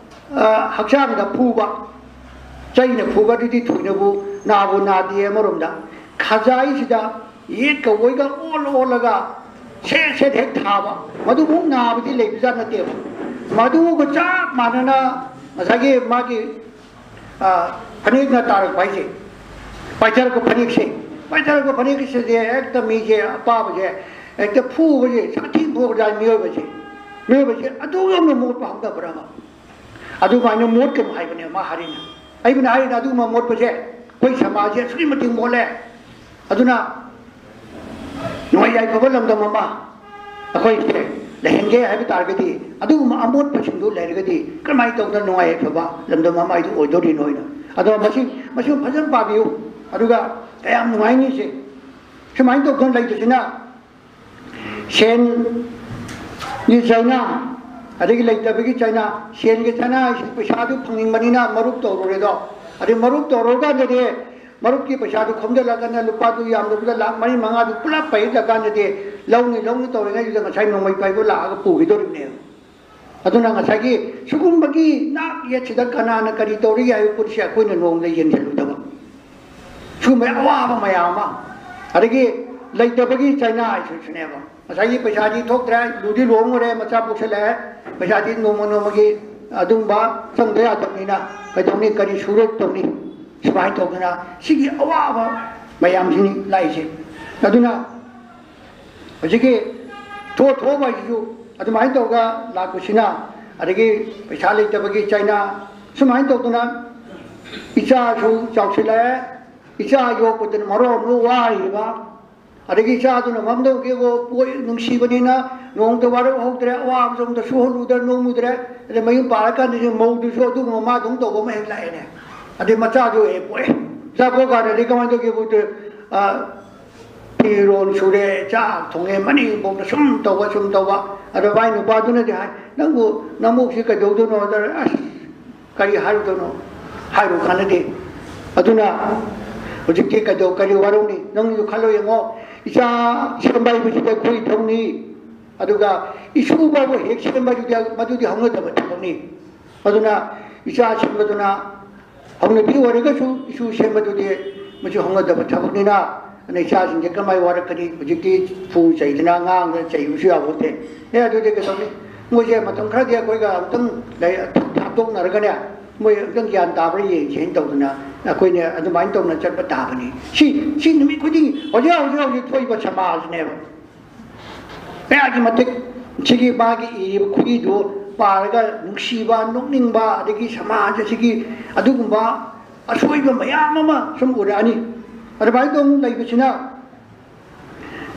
ꯑ, ꯍꯛꯆꯥꯡꯗ ꯐꯨꯕ, ꯆꯩꯅ ꯐꯨꯕꯗꯨꯗꯤ ꯊꯣꯏꯅꯕꯨ ꯅꯥꯕꯨ ꯅꯥꯗꯦ꯫ ꯑꯃꯔꯣꯝꯗ ꯈꯖꯥꯏꯁꯤꯗ ꯌꯦꯠꯀ ꯑꯣꯏꯒ ꯑꯣꯜ ꯑꯣꯜꯂꯒ ꯁꯦꯠ ꯁꯦꯠ ꯍꯦꯛ ꯊꯥꯕ, ꯃꯗꯨꯃꯨꯛ ꯅꯥꯕꯗꯤ ꯂꯩꯕꯖꯥꯠ ꯅꯠꯇꯦꯕ꯫ ꯃꯗꯨꯒ ꯆꯞ ꯃꯥꯟꯅꯅ ꯉꯁꯥꯏꯒꯤ ꯃꯥꯒꯤ, ꯑ, ꯐꯅꯦꯛꯅ ꯇꯥꯔꯛꯄ ꯍꯥꯏꯁꯦ, ꯄꯥꯏꯊꯔꯛꯄ ꯐꯅꯦꯛꯁꯦ, ꯄꯥꯏꯊꯔꯛꯄ ꯐꯅꯦꯛꯁꯤꯗꯤ ꯍꯦꯛꯇ ꯃꯤꯁꯦ, ꯑꯄꯥꯕꯁꯦ ꯍꯦꯛꯇ ꯐꯨꯕꯁꯦ, ꯁꯥꯊꯤ ꯐꯨꯕꯖꯥꯠꯅꯤ ꯃꯤꯑꯣꯏꯕꯁꯦ꯫ ꯃꯤꯑꯣꯏꯕꯁꯦ ꯑꯗꯨ ꯌꯧꯅ ꯃꯣꯠꯄ ꯍꯧꯅꯕ꯭ꯔꯕ? ꯑꯗꯨꯃꯥꯏꯅ ꯃꯣꯠꯀꯅꯨ ꯍꯥꯏꯕꯅꯦ ꯃꯥ ꯍꯥꯏꯔꯤꯅ꯫ ꯑꯩꯕꯨꯅ ꯍꯥꯏꯔꯤꯅ ꯑꯗꯨꯒꯨꯝꯕ ꯃꯣꯠꯄꯁꯦ ꯑꯩꯈꯣꯏ ꯁꯃꯥꯖꯁꯦ ꯑꯁꯨꯛꯀꯤ ꯃꯇꯤꯛ ꯃꯣꯠꯂꯦ꯫ ꯑꯗꯨꯅ ꯅꯨꯡꯉꯥꯏ ꯌꯥꯏꯐꯕ ꯂꯝꯗꯝ ꯑꯃ ꯑꯩꯈꯣꯏꯁꯦ ꯂꯩꯍꯟꯒꯦ ꯍꯥꯏꯕ ꯇꯥꯔꯒꯗꯤ, ꯑꯗꯨꯒꯨꯝꯕ ꯑꯃꯣꯠꯄꯁꯤꯡꯗꯨ ꯂꯩꯔꯒꯗꯤ ꯀꯔꯝꯍꯥꯏꯅ ꯇꯧꯗꯅ ꯅꯨꯡꯉꯥꯏ ꯌꯥꯏꯐꯕ ꯂꯝꯗꯝ ꯑꯃ ꯍꯥꯏꯗꯨ ꯑꯣꯏꯗꯣꯔꯤꯅꯣ ꯍꯥꯏꯅ꯫ ꯑꯗꯣ ꯃꯁꯤ, ꯃꯁꯤ ꯐꯖꯅ ꯄꯥꯕꯤꯌꯨ꯫ ꯑꯗꯨꯒ ꯀꯌꯥꯝ ꯅꯨꯡꯉꯥꯏꯅꯤ ꯁꯦ꯫ ꯁꯨꯃꯥꯏꯅ ꯇꯧꯗꯅ ꯂꯩꯕꯁꯤꯅ ꯁꯦꯟꯒꯤ ꯆꯩꯅꯥ, ꯑꯗꯒꯤ ꯂꯩꯇꯕꯒꯤ ꯆꯩꯅꯥ, ꯁꯦꯟꯒꯤ ꯆꯩꯅꯥ ꯍꯥꯏꯁꯤ ꯄꯩꯁꯥꯗꯨ ꯐꯪꯅꯤꯡꯕꯅꯤꯅ ꯃꯔꯨꯞ ꯇꯧꯔꯨꯔꯦꯗꯣ꯫ ꯑꯗꯩ ꯃꯔꯨꯞ ꯇꯧꯔꯨꯔꯀꯥꯟꯗꯗꯤ ꯃꯔꯨꯞꯀꯤ ꯄꯩꯁꯥꯗꯨ ꯈꯣꯝꯖꯤꯜꯂꯒꯅ ꯂꯨꯄꯥꯗꯨ ꯌꯥꯝꯗꯕꯤꯗ ꯂꯥꯛ ꯃꯔꯤ ꯃꯉꯥꯗꯨ ꯄꯨꯂꯞ ꯄꯩꯔꯀꯥꯟꯗꯗꯤ ꯂꯧꯅꯤ ꯂꯧꯅꯤ ꯇꯧꯔꯤꯉꯩꯗꯨꯗ ꯉꯁꯥꯏ ꯅꯣꯡꯃꯩ ꯄꯩꯕ ꯂꯥꯛꯑꯒ ꯄꯨꯈꯤꯗꯣꯔꯤꯕꯅꯦꯕ꯫ ꯑꯗꯨꯅ ꯉꯁꯥꯏꯒꯤ ꯁꯤꯒꯨꯝꯕꯒꯤ ꯅꯥꯛ ꯌꯦꯠꯁꯤꯗ ꯀꯅꯥꯅ ꯀꯔꯤ ꯇꯧꯔꯤ ꯍꯥꯏꯕ ꯄꯣꯠꯁꯦ ꯑꯩꯈꯣꯏꯅ ꯅꯣꯡꯃꯗ ꯌꯦꯡꯁꯤꯜꯂꯨꯗꯕ, ꯁꯤꯒꯨꯝꯕ ꯑꯋꯥꯕ ꯃꯌꯥꯝ ꯑꯃ, ꯑꯗꯒꯤ ꯂꯩꯇꯕꯒꯤ ꯆꯩꯅꯥ ꯍꯥꯏꯁꯤꯁꯨꯅꯦꯕ꯫ ꯉꯁꯥꯏꯒꯤ ꯄꯩꯁꯥꯗꯤ ꯊꯣꯛꯇ꯭ꯔꯦ, ꯂꯨꯗꯤ ꯂꯨꯍꯣꯡꯉꯨꯔꯦ, ꯃꯆꯥ ꯄꯣꯛꯁꯜꯂꯛꯑꯦ, ꯄꯩꯁꯥꯗꯤ ꯅꯣꯡꯃ ꯅꯣꯡꯃꯒꯤ ꯑꯗꯨꯝꯕ ꯆꯪꯗ ꯌꯥꯗꯕꯅꯤꯅ ꯀꯩꯗꯧꯅꯤ, ꯀꯔꯤ ꯁꯨꯔ ꯇꯧꯅꯤ? ꯁꯨꯃꯥꯏꯅ ꯇꯧꯗꯅ ꯁꯤꯒꯤ ꯑꯋꯥꯕ ꯃꯌꯥꯝꯁꯤꯅꯤ ꯂꯥꯛꯏꯁꯦ꯫ ꯑꯗꯨꯅ ꯍꯧꯖꯤꯛꯀꯤ ꯊꯣꯛ ꯊꯣꯛꯑꯕ ꯍꯥꯏꯁꯤꯁꯨ ꯑꯗꯨꯃꯥꯏꯅ ꯇꯧꯔꯒ ꯂꯥꯛꯄꯁꯤꯅ, ꯑꯗꯒꯤ ꯄꯩꯁꯥ ꯂꯩꯇꯕꯒꯤ ꯆꯩꯅꯥ, ꯁꯨꯃꯥꯏꯅ ꯇꯧꯗꯅ ꯏꯆꯥꯁꯨ ꯆꯥꯎꯁꯤꯜꯂꯛꯑꯦ, ꯏꯆꯥ ꯌꯣꯛꯄꯗꯨꯅ ꯃꯔꯣꯟ ꯑꯃ ꯋꯥꯔꯤꯕ, ꯑꯗꯒꯤ ꯏꯆꯥꯗꯨꯅ ꯃꯝꯗꯧꯒꯦꯕꯣ ꯄꯣꯛꯏ, ꯅꯨꯡꯁꯤꯕꯅꯤꯅ ꯅꯣꯡꯃꯇ ꯋꯥꯔꯧꯍꯧꯗ꯭ꯔꯦ, ꯑꯋꯥꯕꯁꯨ ꯑꯃꯇ ꯁꯨꯍꯜꯂꯨꯗ꯭ꯔꯦ, ꯅꯣꯡꯃꯨꯗ꯭ꯔꯦ꯫ ꯑꯗꯩ ꯃꯌꯨꯝ ꯄꯥꯜꯂꯀꯥꯟꯗꯗꯤ ꯃꯧꯗꯨꯁꯨ ꯑꯗꯨꯒꯨꯝꯕ ꯃꯥꯗꯧ ꯇꯧꯕ ꯑꯃ ꯍꯦꯛ ꯂꯥꯛꯑꯦꯅꯦ꯫ ꯑꯗꯩ ꯃꯆꯥꯗꯨ ꯍꯦꯛ ꯄꯣꯛꯑꯦ꯫ ꯃꯆꯥ ꯄꯣꯛꯀꯥꯟꯗꯗꯤ ꯀꯃꯥꯏꯅ ꯇꯧꯒꯦꯕꯨ, ꯐꯤꯔꯣꯜ ꯁꯨꯔꯦ, ꯆꯥꯛ ꯊꯣꯡꯉꯦ, ꯃꯅꯤꯡꯕꯣꯛꯇ ꯁꯨꯝ ꯇꯧꯕ, ꯁꯨꯝ ꯇꯧꯕ꯫ ꯑꯗꯣ ꯃꯥꯏ ꯅꯨꯄꯥꯗꯨꯅꯗꯤ ꯍꯥꯏ, "ꯅꯪꯕꯨ ꯅꯃꯣꯛꯁꯤ ꯀꯩꯗꯧꯗꯣꯏꯅꯣ?" ꯍꯥꯏꯗ, "ꯑꯁ, ꯀꯔꯤ ꯍꯥꯏꯔꯨꯗꯣꯏꯅꯣ? ꯍꯥꯏꯔꯨ ꯀꯥꯟꯅꯗꯦ꯫ ꯑꯗꯨꯅ ꯍꯧꯖꯤꯛꯇꯤ ꯀꯩꯗꯧ-, ꯀꯔꯤ ꯋꯥꯔꯧꯅꯤ? ꯅꯪꯁꯨ ꯈꯜꯂꯣ ꯌꯦꯡꯉꯣ, ꯏꯆꯥ ꯁꯦꯝꯕ ꯍꯥꯏꯕꯁꯤꯗꯤ ꯑꯩꯈꯣꯏ ꯊꯧꯅꯤ, ꯑꯗꯨꯒ ꯏꯁꯨ ꯐꯥꯎꯕ ꯍꯦꯛ ꯁꯦꯝꯕꯗꯨꯗꯤ ꯃꯗꯨꯗꯤ ꯍꯧꯅꯗꯕ ꯊꯕꯛꯅꯤ꯫ ꯑꯗꯨꯅ ꯏꯆꯥ ꯁꯦꯝꯕꯗꯨꯅ ꯍꯧꯅꯕꯤ ꯑꯣꯏꯔꯒꯁꯨ ꯏꯁꯨ ꯁꯦꯝꯕꯗꯨꯗꯤ ꯃꯁꯤ ꯍꯧꯅꯗꯕ ꯊꯕꯛꯅꯤꯅ, ꯑꯗꯨꯅ ꯏꯆꯥꯁꯤꯡꯁꯦ ꯀꯃꯥꯏ ꯋꯥꯔꯛꯀꯅꯤ?" ꯍꯧꯖꯤꯛꯇꯤ ꯐꯨ ꯆꯩꯗꯅ ꯑꯉꯥꯡꯗ ꯆꯩꯕꯁꯨ ꯌꯥꯄꯣꯠꯇꯦ꯫ ꯑꯦ, ꯑꯗꯨꯗꯤ ꯀꯩꯗꯧꯅꯤ? ꯃꯣꯏꯁꯦ ꯃꯇꯝ ꯈꯔꯗꯤ ꯑꯩꯈꯣꯏꯒ ꯑꯃꯨꯛꯇꯪ ꯂꯩ-, ꯊꯥꯞꯇꯣꯛꯅꯔꯒꯅꯦ, ꯃꯣꯏ ꯑꯃꯨꯛꯇꯪ ꯒ꯭ꯌꯥꯟ ꯇꯥꯕ꯭ꯔꯥ ꯌꯦꯡꯁꯦꯅ ꯇꯧꯗꯅ ꯑꯩꯈꯣꯏꯅ ꯑꯗꯨꯃꯥꯏꯅ ꯇꯧꯅ ꯆꯠꯄ ꯇꯥꯕꯅꯤ꯫ ꯁꯤ, ꯁꯤ ꯅꯨꯃꯤꯠ ꯈꯨꯗꯤꯡꯒꯤ ꯍꯧꯖꯤꯛ, ꯍꯧꯖꯤꯛ, ꯍꯧꯖꯤꯛ ꯊꯣꯛꯏꯕ ꯁꯃꯥꯖꯅꯦꯕ꯫ ꯀꯌꯥꯒꯤ ꯃꯇꯤꯛ ꯁꯤꯒꯤ ꯃꯥꯒꯤ ꯏꯔꯤꯕ ꯈꯨꯠꯏꯗꯨ ꯄꯥꯔꯒ ꯅꯨꯡꯁꯤꯕ, ꯅꯣꯛꯅꯤꯡꯕ, ꯑꯗꯒꯤ ꯁꯃꯥꯖ ꯑꯁꯤꯒꯤ ꯑꯗꯨꯒꯨꯝꯕ ꯑꯁꯣꯏꯕ ꯃꯌꯥꯝ ꯑꯃ ꯁꯨꯝ ꯎꯔꯛꯑꯅꯤ꯫ ꯑꯗꯨꯃꯥꯏꯅ ꯇꯧꯅ ꯂꯩꯕꯁꯤꯅ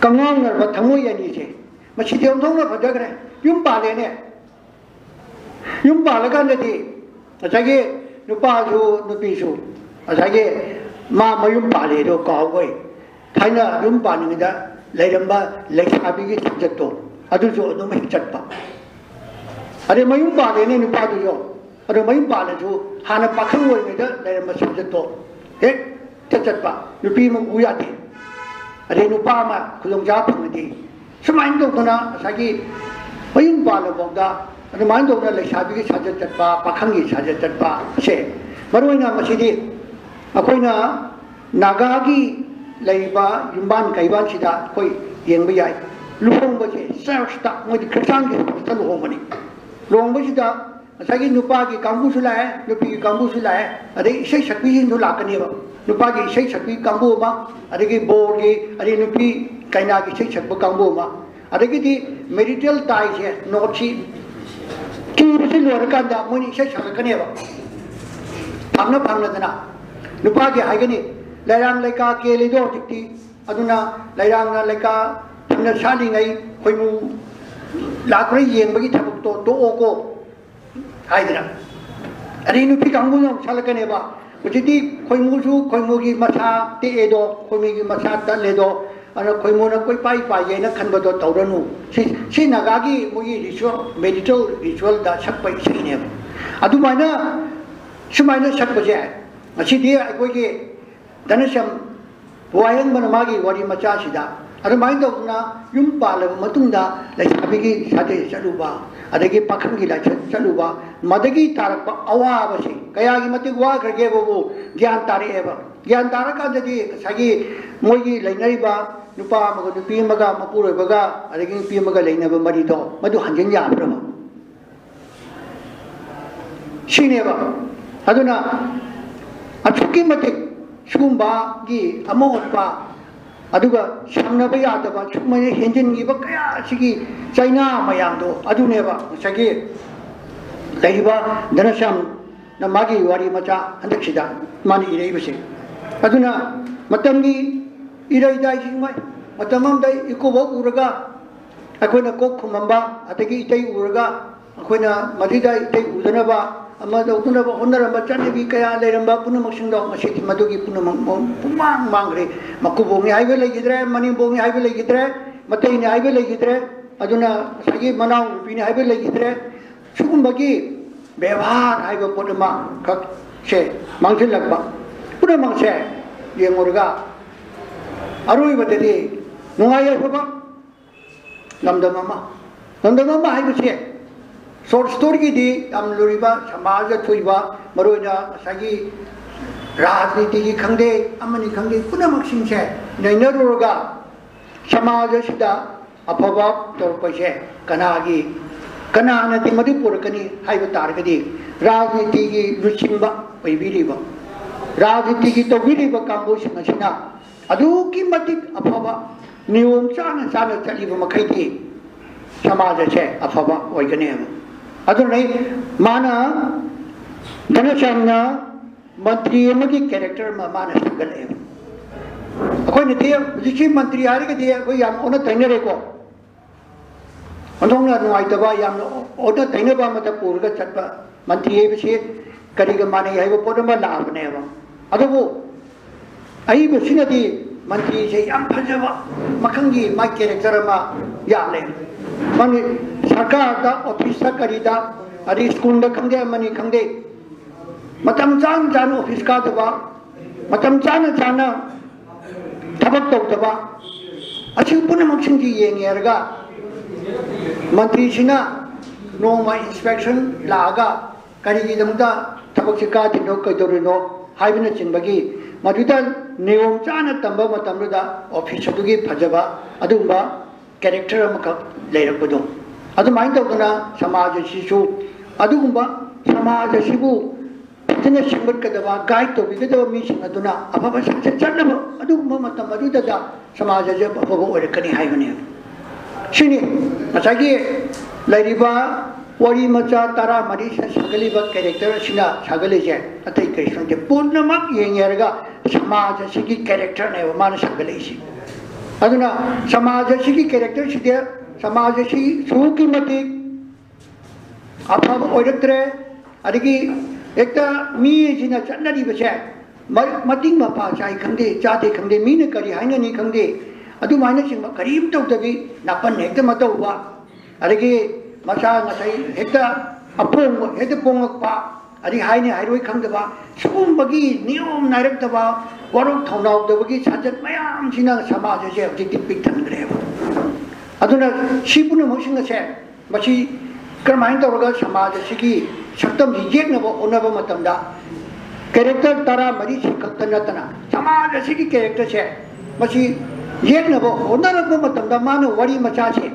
ꯀꯉꯥꯎꯅꯔꯕ ꯊꯃꯣꯏ ꯑꯅꯤꯁꯦ, ꯃꯁꯤꯗꯤ ꯑꯣꯟꯊꯣꯛꯅ ꯐꯖꯈ꯭ꯔꯦ꯫ ꯌꯨꯝ ꯄꯥꯜꯂꯦꯅꯦ, ꯌꯨꯝ ꯄꯥꯜꯂꯀꯥꯟꯗꯗꯤ ꯉꯁꯥꯏꯒꯤ ꯅꯨꯄꯥꯁꯨ ꯅꯨꯄꯤꯁꯨ ꯉꯁꯥꯏꯒꯤ ꯃꯥ ꯃꯌꯨꯝ ꯄꯥꯜꯂꯦꯗꯣ ꯀꯥꯎꯕꯩ, ꯊꯥꯏꯅ ꯌꯨꯝ ꯄꯥꯟꯅꯤꯡꯉꯩꯗ ꯂꯩꯔꯝꯕ ꯂꯩꯁꯥꯕꯤꯒꯤ ꯁꯥꯖꯠꯇꯣ ꯑꯗꯨꯁꯨ ꯑꯗꯨꯝ ꯍꯦꯛ ꯆꯠꯄ꯫ ꯑꯗꯩ ꯃꯌꯨꯝ ꯄꯥꯜꯂꯦꯅꯦ ꯅꯨꯄꯥꯗꯨꯁꯨ, ꯑꯗꯣ ꯃꯌꯨꯝ ꯄꯥꯜꯂꯁꯨ ꯍꯥꯟꯅ ꯄꯥꯈꯪ ꯑꯣꯏꯔꯤꯉꯩꯗ ꯂꯩꯔꯝꯕ ꯁꯥꯖꯠꯇꯣ ꯍꯦꯛ ꯆꯠꯄ, ꯅꯨꯄꯤ ꯑꯃ ꯎ ꯌꯥꯗꯦ꯫ ꯑꯗꯩ ꯅꯨꯄꯥ ꯑꯃ ꯈꯨꯗꯣꯡꯆꯥꯕ ꯐꯪꯉꯗꯤ, ꯁꯨꯃꯥꯏꯅ ꯇꯧꯗꯅ ꯉꯁꯥꯏꯒꯤ ꯃꯌꯨꯝ ꯄꯥꯜꯂꯐꯥꯎꯗ ꯑꯗꯨꯃꯥꯏꯅ ꯇꯧꯗꯅ ꯂꯩꯁꯥꯕꯤꯒꯤ ꯁꯥꯖꯠ ꯆꯠꯄ, ꯄꯥꯈꯪꯒꯤ ꯁꯥꯖꯠ ꯆꯠꯄ ꯑꯁꯦ, ꯃꯔꯨꯑꯣꯏꯅ ꯃꯁꯤꯗꯤ ꯑꯩꯈꯣꯏꯅ ꯅꯥꯒꯥꯒꯤ ꯂꯩꯔꯤꯕ ꯌꯨꯝꯕꯥꯟ ꯀꯩꯕꯥꯟꯁꯤꯗ ꯑꯩꯈꯣꯏ ꯌꯦꯡꯕ ꯌꯥꯏ꯫ ꯂꯨꯍꯣꯡꯕꯁꯦ ꯆꯔꯆꯇ, ꯃꯣꯏꯗꯤ ꯈ꯭ꯔꯤꯁꯇꯥꯟꯒꯤ ꯆꯔꯆꯇ ꯂꯨꯍꯣꯡꯕꯅꯤ꯫ ꯂꯨꯍꯣꯡꯕꯁꯤꯗ ꯉꯁꯥꯏꯒꯤ ꯅꯨꯄꯥꯒꯤ ꯀꯥꯡꯕꯨꯁꯨ ꯂꯥꯛꯑꯦ, ꯅꯨꯄꯤꯒꯤ ꯀꯥꯡꯕꯨꯁꯨ ꯂꯥꯛꯑꯦ, ꯑꯗꯩ ꯏꯁꯩ ꯁꯛꯄꯤꯁꯤꯡꯁꯨ ꯂꯥꯛꯀꯅꯦꯕ꯫ ꯅꯨꯄꯥꯒꯤ ꯏꯁꯩ ꯁꯛꯄꯤ ꯀꯥꯡꯕꯨ ꯑꯃ, ꯑꯗꯒꯤ ꯕꯣꯔꯒꯤ, ꯑꯗꯩ ꯅꯨꯄꯤ ꯀꯩꯅꯥꯒꯤ ꯏꯁꯩ ꯁꯛꯄ ꯀꯥꯡꯕꯨ ꯑꯃ, ꯑꯗꯒꯤꯗꯤ ꯃꯦꯔꯤꯇꯦꯜ ꯇꯥꯏꯁꯦ, ꯅꯣꯠꯁꯤ ꯀꯤꯕꯁꯤ ꯂꯣꯏꯔꯀꯥꯟꯗ ꯃꯣꯏꯅ ꯏꯁꯩ ꯁꯛꯂꯛꯀꯅꯦꯕ꯫ ꯐꯪꯅ ꯐꯪꯅꯗꯅ ꯅꯨꯄꯥꯒꯤ ꯍꯥꯏꯒꯅꯤ, "ꯂꯩꯔꯥꯡ ꯂꯩꯀꯥ ꯀꯦꯜꯂꯤꯗꯣ ꯍꯧꯖꯤꯛꯇꯤ, ꯑꯗꯨꯅ ꯂꯩꯔꯥꯡꯅ ꯂꯩꯀꯥ ꯐꯪꯅ ꯁꯥꯠꯂꯤꯉꯩ ꯈꯣꯏꯃꯨ ꯂꯥꯛꯄ꯭ꯔꯥ ꯌꯦꯡꯕꯒꯤ ꯊꯕꯛꯇꯣ ꯇꯣꯛꯑꯣꯀꯣ" ꯍꯥꯏꯗꯅ꯫ ꯑꯗꯩ ꯅꯨꯄꯤ ꯀꯥꯡꯕꯨꯅ ꯑꯃꯨꯛ ꯁꯥꯠꯂꯛꯀꯅꯦꯕ, "ꯍꯧꯖꯤꯛꯇꯤ ꯈꯣꯏꯃꯨꯁꯨ ꯈꯣꯏꯃꯨꯒꯤ ꯃꯁꯥ ꯇꯦꯛꯑꯦꯗꯣ, ꯈꯣꯏꯃꯨꯒꯤ ꯃꯁꯥ ꯇꯠꯂꯦꯗꯣ, ꯑꯗꯨꯅ ꯈꯣꯏꯃꯨꯅ ꯀꯣꯏꯄꯥꯏ ꯄꯥꯏꯒꯦꯅ ꯈꯟꯕꯗꯣ ꯇꯧꯔꯅꯨ"꯫ ꯁꯤ, ꯁꯤ ꯅꯥꯒꯥꯒꯤ ꯃꯣꯏꯒꯤ ꯔꯤꯆꯨꯋꯦꯜ, ꯃꯦꯔꯤꯇꯦꯜ ꯔꯤꯆꯨꯋꯦꯜꯗ ꯁꯛꯄ ꯏꯁꯩꯅꯦꯕ꯫ ꯑꯗꯨꯃꯥꯏꯅ, ꯁꯨꯃꯥꯏꯅ ꯁꯛꯄꯁꯦ ꯉꯁꯤꯗꯤ ꯑꯩꯈꯣꯏꯒꯤ ꯙꯅꯁ꯭ꯌꯥꯝ ꯋꯥꯍꯦꯡꯕꯅ ꯃꯥꯒꯤ ꯋꯥꯔꯤ ꯃꯆꯥꯁꯤꯗ ꯑꯗꯨꯃꯥꯏꯅ ꯇꯧꯗꯅ ꯌꯨꯝ ꯄꯥꯜꯂꯕ ꯃꯇꯨꯡꯗ ꯂꯩꯁꯥꯕꯤꯒꯤ ꯁꯥꯇꯦ ꯆꯠꯂꯨꯕ, ꯑꯗꯒꯤ ꯄꯥꯈꯪꯒꯤ ꯂꯥꯏꯁꯪ ꯆꯠꯂꯨꯕ, ꯃꯗꯒꯤ ꯇꯥꯔꯛꯄ ꯑꯋꯥꯕꯁꯤ ꯀꯌꯥꯒꯤ ꯃꯇꯤꯛ ꯋꯥꯈ꯭ꯔꯒꯦꯕꯕꯨ ꯒ꯭ꯌꯥꯟ ꯇꯥꯔꯛꯑꯦꯕ꯫ ꯒ꯭ꯌꯥꯟ ꯇꯥꯔꯀꯥꯟꯗꯗꯤ ꯉꯁꯥꯏꯒꯤ ꯃꯣꯏꯒꯤ ꯂꯩꯅꯔꯤꯕ ꯅꯨꯄꯥ ꯑꯃꯒ ꯅꯨꯄꯤ ꯑꯃꯒ, ꯃꯄꯨꯔꯣꯏꯕꯒ ꯑꯗꯒꯤ ꯅꯨꯄꯤ ꯑꯃꯒ ꯂꯩꯅꯕ ꯃꯔꯤꯗꯣ, ꯃꯗꯨ ꯍꯟꯖꯤꯟ ꯌꯥꯕ꯭ꯔꯕ? ꯁꯤꯅꯦꯕ꯫ ꯑꯗꯨꯅ ꯑꯁꯨꯛꯀꯤ ꯃꯇꯤꯛ ꯁꯤꯒꯨꯝꯕꯒꯤ ꯑꯃꯣꯠꯄ, ꯑꯗꯨꯒ ꯁꯝꯅꯕ ꯌꯥꯗꯕ, ꯁꯨꯃꯥꯏꯅ ꯍꯦꯟꯖꯤꯟꯈꯤꯕ ꯀꯌꯥꯁꯤꯒꯤ ꯆꯩꯅꯥ ꯃꯌꯥꯝꯗꯣ ꯑꯗꯨꯅꯦꯕ ꯉꯁꯥꯏꯒꯤ ꯂꯩꯔꯤꯕ ꯙꯅꯁ꯭ꯌꯥꯝꯅ ꯃꯥꯒꯤ ꯋꯥꯔꯤ ꯃꯆꯥ ꯍꯟꯗꯛꯁꯤꯗ ꯃꯥꯅ ꯏꯔꯛꯏꯕꯁꯦ꯫ ꯑꯗꯨꯅ ꯃꯇꯝꯒꯤ ꯏꯔꯩꯗꯥꯏꯁꯤꯡ ꯃꯇꯝ ꯑꯃꯗ ꯏꯀꯣꯕꯣꯛ ꯎꯔꯒ ꯑꯩꯈꯣꯏꯅ ꯀꯣꯛ ꯈꯨꯝꯃꯝꯕ, ꯑꯗꯒꯤ ꯏꯇꯩ ꯎꯔꯒ ꯑꯩꯈꯣꯏꯅ ꯃꯗꯨꯗ ꯏꯇꯩ ꯎꯗꯅꯕ ꯑꯃ ꯇꯧꯗꯅꯕ ꯍꯣꯠꯅꯔꯝꯕ ꯆꯠꯅꯕꯤ ꯀꯌꯥ ꯂꯩꯔꯝꯕ ꯄꯨꯝꯅꯃꯛꯁꯤꯡꯗꯣ ꯉꯁꯤꯗꯤ ꯃꯗꯨꯒꯤ ꯄꯨꯝꯅꯃꯛ ꯄꯨꯡꯃꯥꯡ ꯃꯥꯡꯈ꯭ꯔꯦ꯫ ꯃꯀꯨꯕꯣꯛꯅꯤ ꯍꯥꯏꯕ ꯂꯩꯈꯤꯗ꯭ꯔꯦ, ꯃꯅꯦꯝꯕꯣꯛꯅꯤ ꯍꯥꯏꯕ ꯂꯩꯈꯤꯗ꯭ꯔꯦ, ꯃꯇꯩꯅꯤ ꯍꯥꯏꯕ ꯂꯩꯈꯤꯗ꯭ꯔꯦ, ꯑꯗꯨꯅ ꯉꯁꯥꯏꯒꯤ ꯃꯅꯥꯎ ꯅꯨꯄꯤꯅꯤ ꯍꯥꯏꯕ ꯂꯩꯈꯤꯗ꯭ꯔꯦ꯫ ꯁꯤꯒꯨꯝꯕꯒꯤ ꯕꯦꯕꯥꯔ ꯍꯥꯏꯕ ꯄꯣꯠ ꯑꯃꯈꯛꯁꯦ ꯃꯥꯡꯁꯤꯜꯂꯛꯄ꯫ ꯄꯨꯝꯅꯃꯛꯁꯦ ꯌꯦꯡꯉꯨꯔꯒ ꯑꯔꯣꯏꯕꯗꯗꯤ ꯅꯨꯡꯉꯥꯏ ꯌꯥꯏꯐꯕ ꯂꯝꯗꯝ ꯑꯃ, ꯂꯝꯗꯝ ꯑꯃ ꯍꯥꯏꯕꯁꯦ short storyꯒꯤꯗꯤ ꯌꯥꯝ ꯂꯨꯔꯤꯕ ꯁꯃꯥꯖ ꯊꯣꯛꯏꯕ, ꯃꯔꯨꯑꯣꯏꯅ ꯉꯁꯥꯏꯒꯤ ꯔꯥꯖꯅꯤꯇꯤꯒꯤ ꯈꯪꯗꯦ, ꯑꯃꯅꯤ ꯈꯪꯗꯦ, ꯄꯨꯝꯅꯃꯛꯁꯤꯡꯁꯦ ꯅꯩꯅꯔꯨꯔꯒ ꯁꯃꯥꯖ ꯑꯁꯤꯗ ꯑꯐꯕ ꯇꯧꯔꯛꯄꯁꯦ ꯀꯅꯥꯒꯤ, ꯀꯅꯥꯅꯗꯤ ꯃꯗꯨ ꯄꯨꯔꯛꯀꯅꯤ ꯍꯥꯏꯕ ꯇꯥꯔꯒꯗꯤ, ꯔꯥꯖꯅꯤꯇꯤꯒꯤ ꯂꯨꯆꯤꯡꯕ ꯑꯣꯏꯕꯤꯔꯤꯕ, ꯔꯥꯖꯅꯤꯇꯤꯒꯤ ꯇꯧꯕꯤꯔꯤꯕ ꯀꯥꯡꯕꯨꯁꯤꯡ ꯑꯁꯤꯅ ꯑꯗꯨꯛꯀꯤ ꯃꯇꯤꯛ ꯑꯐꯕ ꯅꯤꯌꯣꯝ ꯆꯥꯅ ꯆꯥꯅ ꯆꯠꯂꯤꯕ ꯃꯈꯩꯗꯤ ꯁꯃꯥꯖ ꯑꯁꯦ ꯑꯐꯕ ꯑꯣꯏꯒꯅꯦꯕ꯫ ꯑꯗꯨꯅ ꯑꯩ, ꯃꯥꯅ ꯙꯅꯁ꯭ꯌꯥꯝꯅ ꯃꯟꯇ꯭ꯔꯤ ꯑꯃꯒꯤ character ꯑꯃ ꯃꯥꯅ ꯁꯥꯒꯠꯂꯛꯑꯦꯕ꯫ ꯑꯩꯈꯣꯏꯅꯗꯤ ꯍꯧꯖꯤꯛꯁꯤ ꯃꯟꯇ꯭ꯔꯤ ꯍꯥꯏꯔꯒꯗꯤ ꯑꯩꯈꯣꯏ ꯌꯥꯝ ꯑꯣꯟꯅ ꯇꯩꯅꯔꯦꯀꯣ꯫ ꯑꯣꯟꯊꯣꯛꯅ ꯅꯨꯡꯉꯥꯏꯇꯕ, ꯌꯥꯝꯅ ꯑꯣꯟꯅ ꯇꯩꯅꯕ ꯑꯃꯗ ꯄꯨꯔꯒ ꯆꯠꯄ ꯃꯟꯇ꯭ꯔꯤ ꯍꯥꯏꯕꯁꯤ ꯀꯔꯤꯒ ꯃꯥꯟꯅꯩ ꯍꯥꯏꯕ ꯄꯣꯠ ꯑꯃ ꯂꯥꯛꯑꯕꯅꯦꯕ꯫ ꯑꯗꯨꯕꯨ ꯑꯏꯕꯁꯤꯅꯗꯤ ꯃꯟꯇ꯭ꯔꯤꯁꯦ ꯌꯥꯝ ꯐꯖꯕ ꯃꯈꯜꯒꯤ ꯃꯥꯒꯤ character ꯑꯃ ꯌꯥꯝꯂꯦ꯫ ꯃꯥꯒꯤ ꯁꯔꯀꯥꯔꯗ, officeꯇ, ꯀꯔꯤꯗ, ꯑꯗꯩ schoolꯗ ꯈꯪꯗꯦ, ꯑꯃꯅꯤ ꯈꯪꯗꯦ, ꯃꯇꯝ ꯆꯥꯅ ꯆꯥꯅ office ꯀꯥꯗꯕ, ꯃꯇꯝ ꯆꯥꯅ ꯆꯥꯅ ꯊꯕꯛ ꯇꯧꯗꯕ, ꯑꯁꯤ ꯄꯨꯝꯅꯃꯛꯁꯤꯡꯁꯤ ꯌꯦꯡꯉꯦ ꯍꯥꯏꯔꯒ ꯃꯟꯇ꯭ꯔꯤꯁꯤꯅ ꯅꯣꯡꯃ inspection ꯂꯥꯛꯑꯒ ꯀꯔꯤꯒꯤꯗꯃꯛꯇ ꯊꯕꯛꯁꯤ ꯀꯥꯗ꯭ꯔꯤꯅꯣ, ꯀꯩꯗꯧꯔꯤꯅꯣ ꯍꯥꯏꯕꯅꯆꯤꯡꯕꯒꯤ ꯃꯗꯨꯗ ꯅꯤꯌꯣꯝ ꯆꯥꯅ ꯇꯝꯕ ꯃꯇꯝꯗꯨꯗ office ꯑꯗꯨꯒꯤ ꯐꯖꯕ ꯑꯗꯨꯒꯨꯝꯕ character ꯑꯃꯈꯛ ꯂꯩꯔꯛꯄꯗꯣ, ꯑꯗꯨꯃꯥꯏꯅ ꯇꯧꯗꯅ ꯁꯃꯥꯖ ꯑꯁꯤꯁꯨ ꯑꯗꯨꯒꯨꯝꯕ ꯁꯃꯥꯖ ꯑꯁꯤꯕꯨ ꯐꯖꯅ ꯁꯦꯝꯒꯠꯀꯗꯕ, guide ꯇꯧꯕꯤꯒꯗꯕ ꯃꯤꯁꯤꯡ ꯑꯗꯨꯅ ꯑꯐꯕ ꯁꯪꯁꯠ ꯆꯠꯅꯕ ꯑꯗꯨꯒꯨꯝꯕ ꯃꯇꯝ ꯑꯗꯨꯗꯗ ꯁꯃꯥꯖ ꯑꯁꯤ ꯑꯐꯕ ꯑꯣꯏꯔꯛꯀꯅꯤ ꯍꯥꯏꯕꯅꯦꯕ꯫ ꯁꯤꯅꯤ ꯉꯁꯥꯏꯒꯤ ꯂꯩꯔꯤꯕ ꯋꯥꯔꯤ ꯃꯆꯥ ꯇꯔꯥꯃꯔꯤ ꯁꯥꯒꯠꯂꯤꯕ character ꯑꯁꯤꯅ ꯁꯥꯒꯠꯂꯤꯁꯦ꯫ ꯑꯇꯩ ꯀꯔꯤꯁꯨ ꯅꯠꯇꯦ, ꯄꯨꯝꯅꯃꯛ ꯌꯦꯡꯉꯦ ꯍꯥꯏꯔꯒ ꯁꯃꯥꯖ ꯑꯁꯤꯒꯤ characterꯅꯦꯕ ꯃꯥꯅ ꯁꯥꯒꯠꯂꯛꯏꯁꯦ꯫ ꯑꯗꯨꯅ ꯁꯃꯥꯖ ꯑꯁꯤꯒꯤ characterꯁꯤꯗꯤ ꯁꯃꯥꯖ ꯑꯁꯤ ꯑꯁꯨꯛꯀꯤ ꯃꯇꯤꯛ ꯑꯐꯕ ꯑꯣꯏꯔꯛꯇ꯭ꯔꯦ꯫ ꯑꯗꯒꯤ ꯍꯦꯛꯇ ꯃꯤ ꯑꯁꯤꯅ ꯆꯠꯅꯔꯤꯕꯁꯦ ꯃ-, ꯃꯇꯤꯡ ꯃꯄꯥ ꯆꯥꯏ ꯈꯪꯗꯦ, ꯆꯥꯗꯦ ꯈꯪꯗꯦ, ꯃꯤꯅ ꯀꯔꯤ ꯍꯥꯏꯅꯅꯤ ꯈꯪꯗꯦ, ꯑꯗꯨꯃꯥꯏꯅꯆꯤꯡꯕ ꯀꯔꯤꯝ ꯇꯧꯗꯕꯤ ꯅꯥꯄꯟ ꯍꯦꯛꯇ ꯃꯇꯧꯕ, ꯑꯗꯒꯤ ꯃꯆꯥ ꯉꯁꯥꯏ ꯍꯦꯛꯇ ꯑꯄꯣꯡꯕ ꯍꯦꯛꯇ ꯄꯣꯡꯉꯛꯄ, ꯑꯗꯩ ꯍꯥꯏꯅꯤ ꯍꯥꯏꯔꯣꯏ ꯈꯪꯗꯕ, ꯁꯤꯒꯨꯝꯕꯒꯤ ꯅꯤꯌꯣꯝ ꯅꯥꯏꯔꯛꯇꯕ, ꯋꯥꯔꯧ ꯊꯧꯅꯥꯎꯗꯕꯒꯤ ꯁꯥꯖꯠ ꯃꯌꯥꯝꯁꯤꯅ ꯁꯃꯥꯖ ꯑꯁꯦ ꯍꯧꯖꯤꯛꯇꯤ ꯄꯤꯛ ꯊꯟꯈ꯭ꯔꯦꯕ꯫ ꯑꯗꯨꯅ ꯁꯤ ꯄꯨꯝꯅꯃꯛꯁꯤꯡ ꯑꯁꯦ, ꯃꯁꯤ ꯀꯔꯝꯍꯥꯏꯅ ꯇꯧꯔꯒ ꯁꯃꯥꯖ ꯑꯁꯤꯒꯤ ꯁꯛꯇꯝꯁꯤ ꯌꯦꯛꯅꯕ ꯍꯣꯠꯅꯕ ꯃꯇꯝꯗ, ꯀꯦꯔꯦꯛꯇꯔ ꯇꯔꯥꯃꯔꯤꯁꯤ ꯈꯛꯇ ꯅꯠꯇꯅ ꯁꯃꯥꯖ ꯑꯁꯤꯒꯤ ꯀꯦꯔꯦꯛꯇꯔꯁꯦ, ꯃꯁꯤ ꯌꯦꯛꯅꯕ ꯍꯣꯠꯅꯔꯛꯄ ꯃꯇꯝꯗ ꯃꯥꯅ ꯋꯥꯔꯤ ꯃꯆꯥꯁꯦ,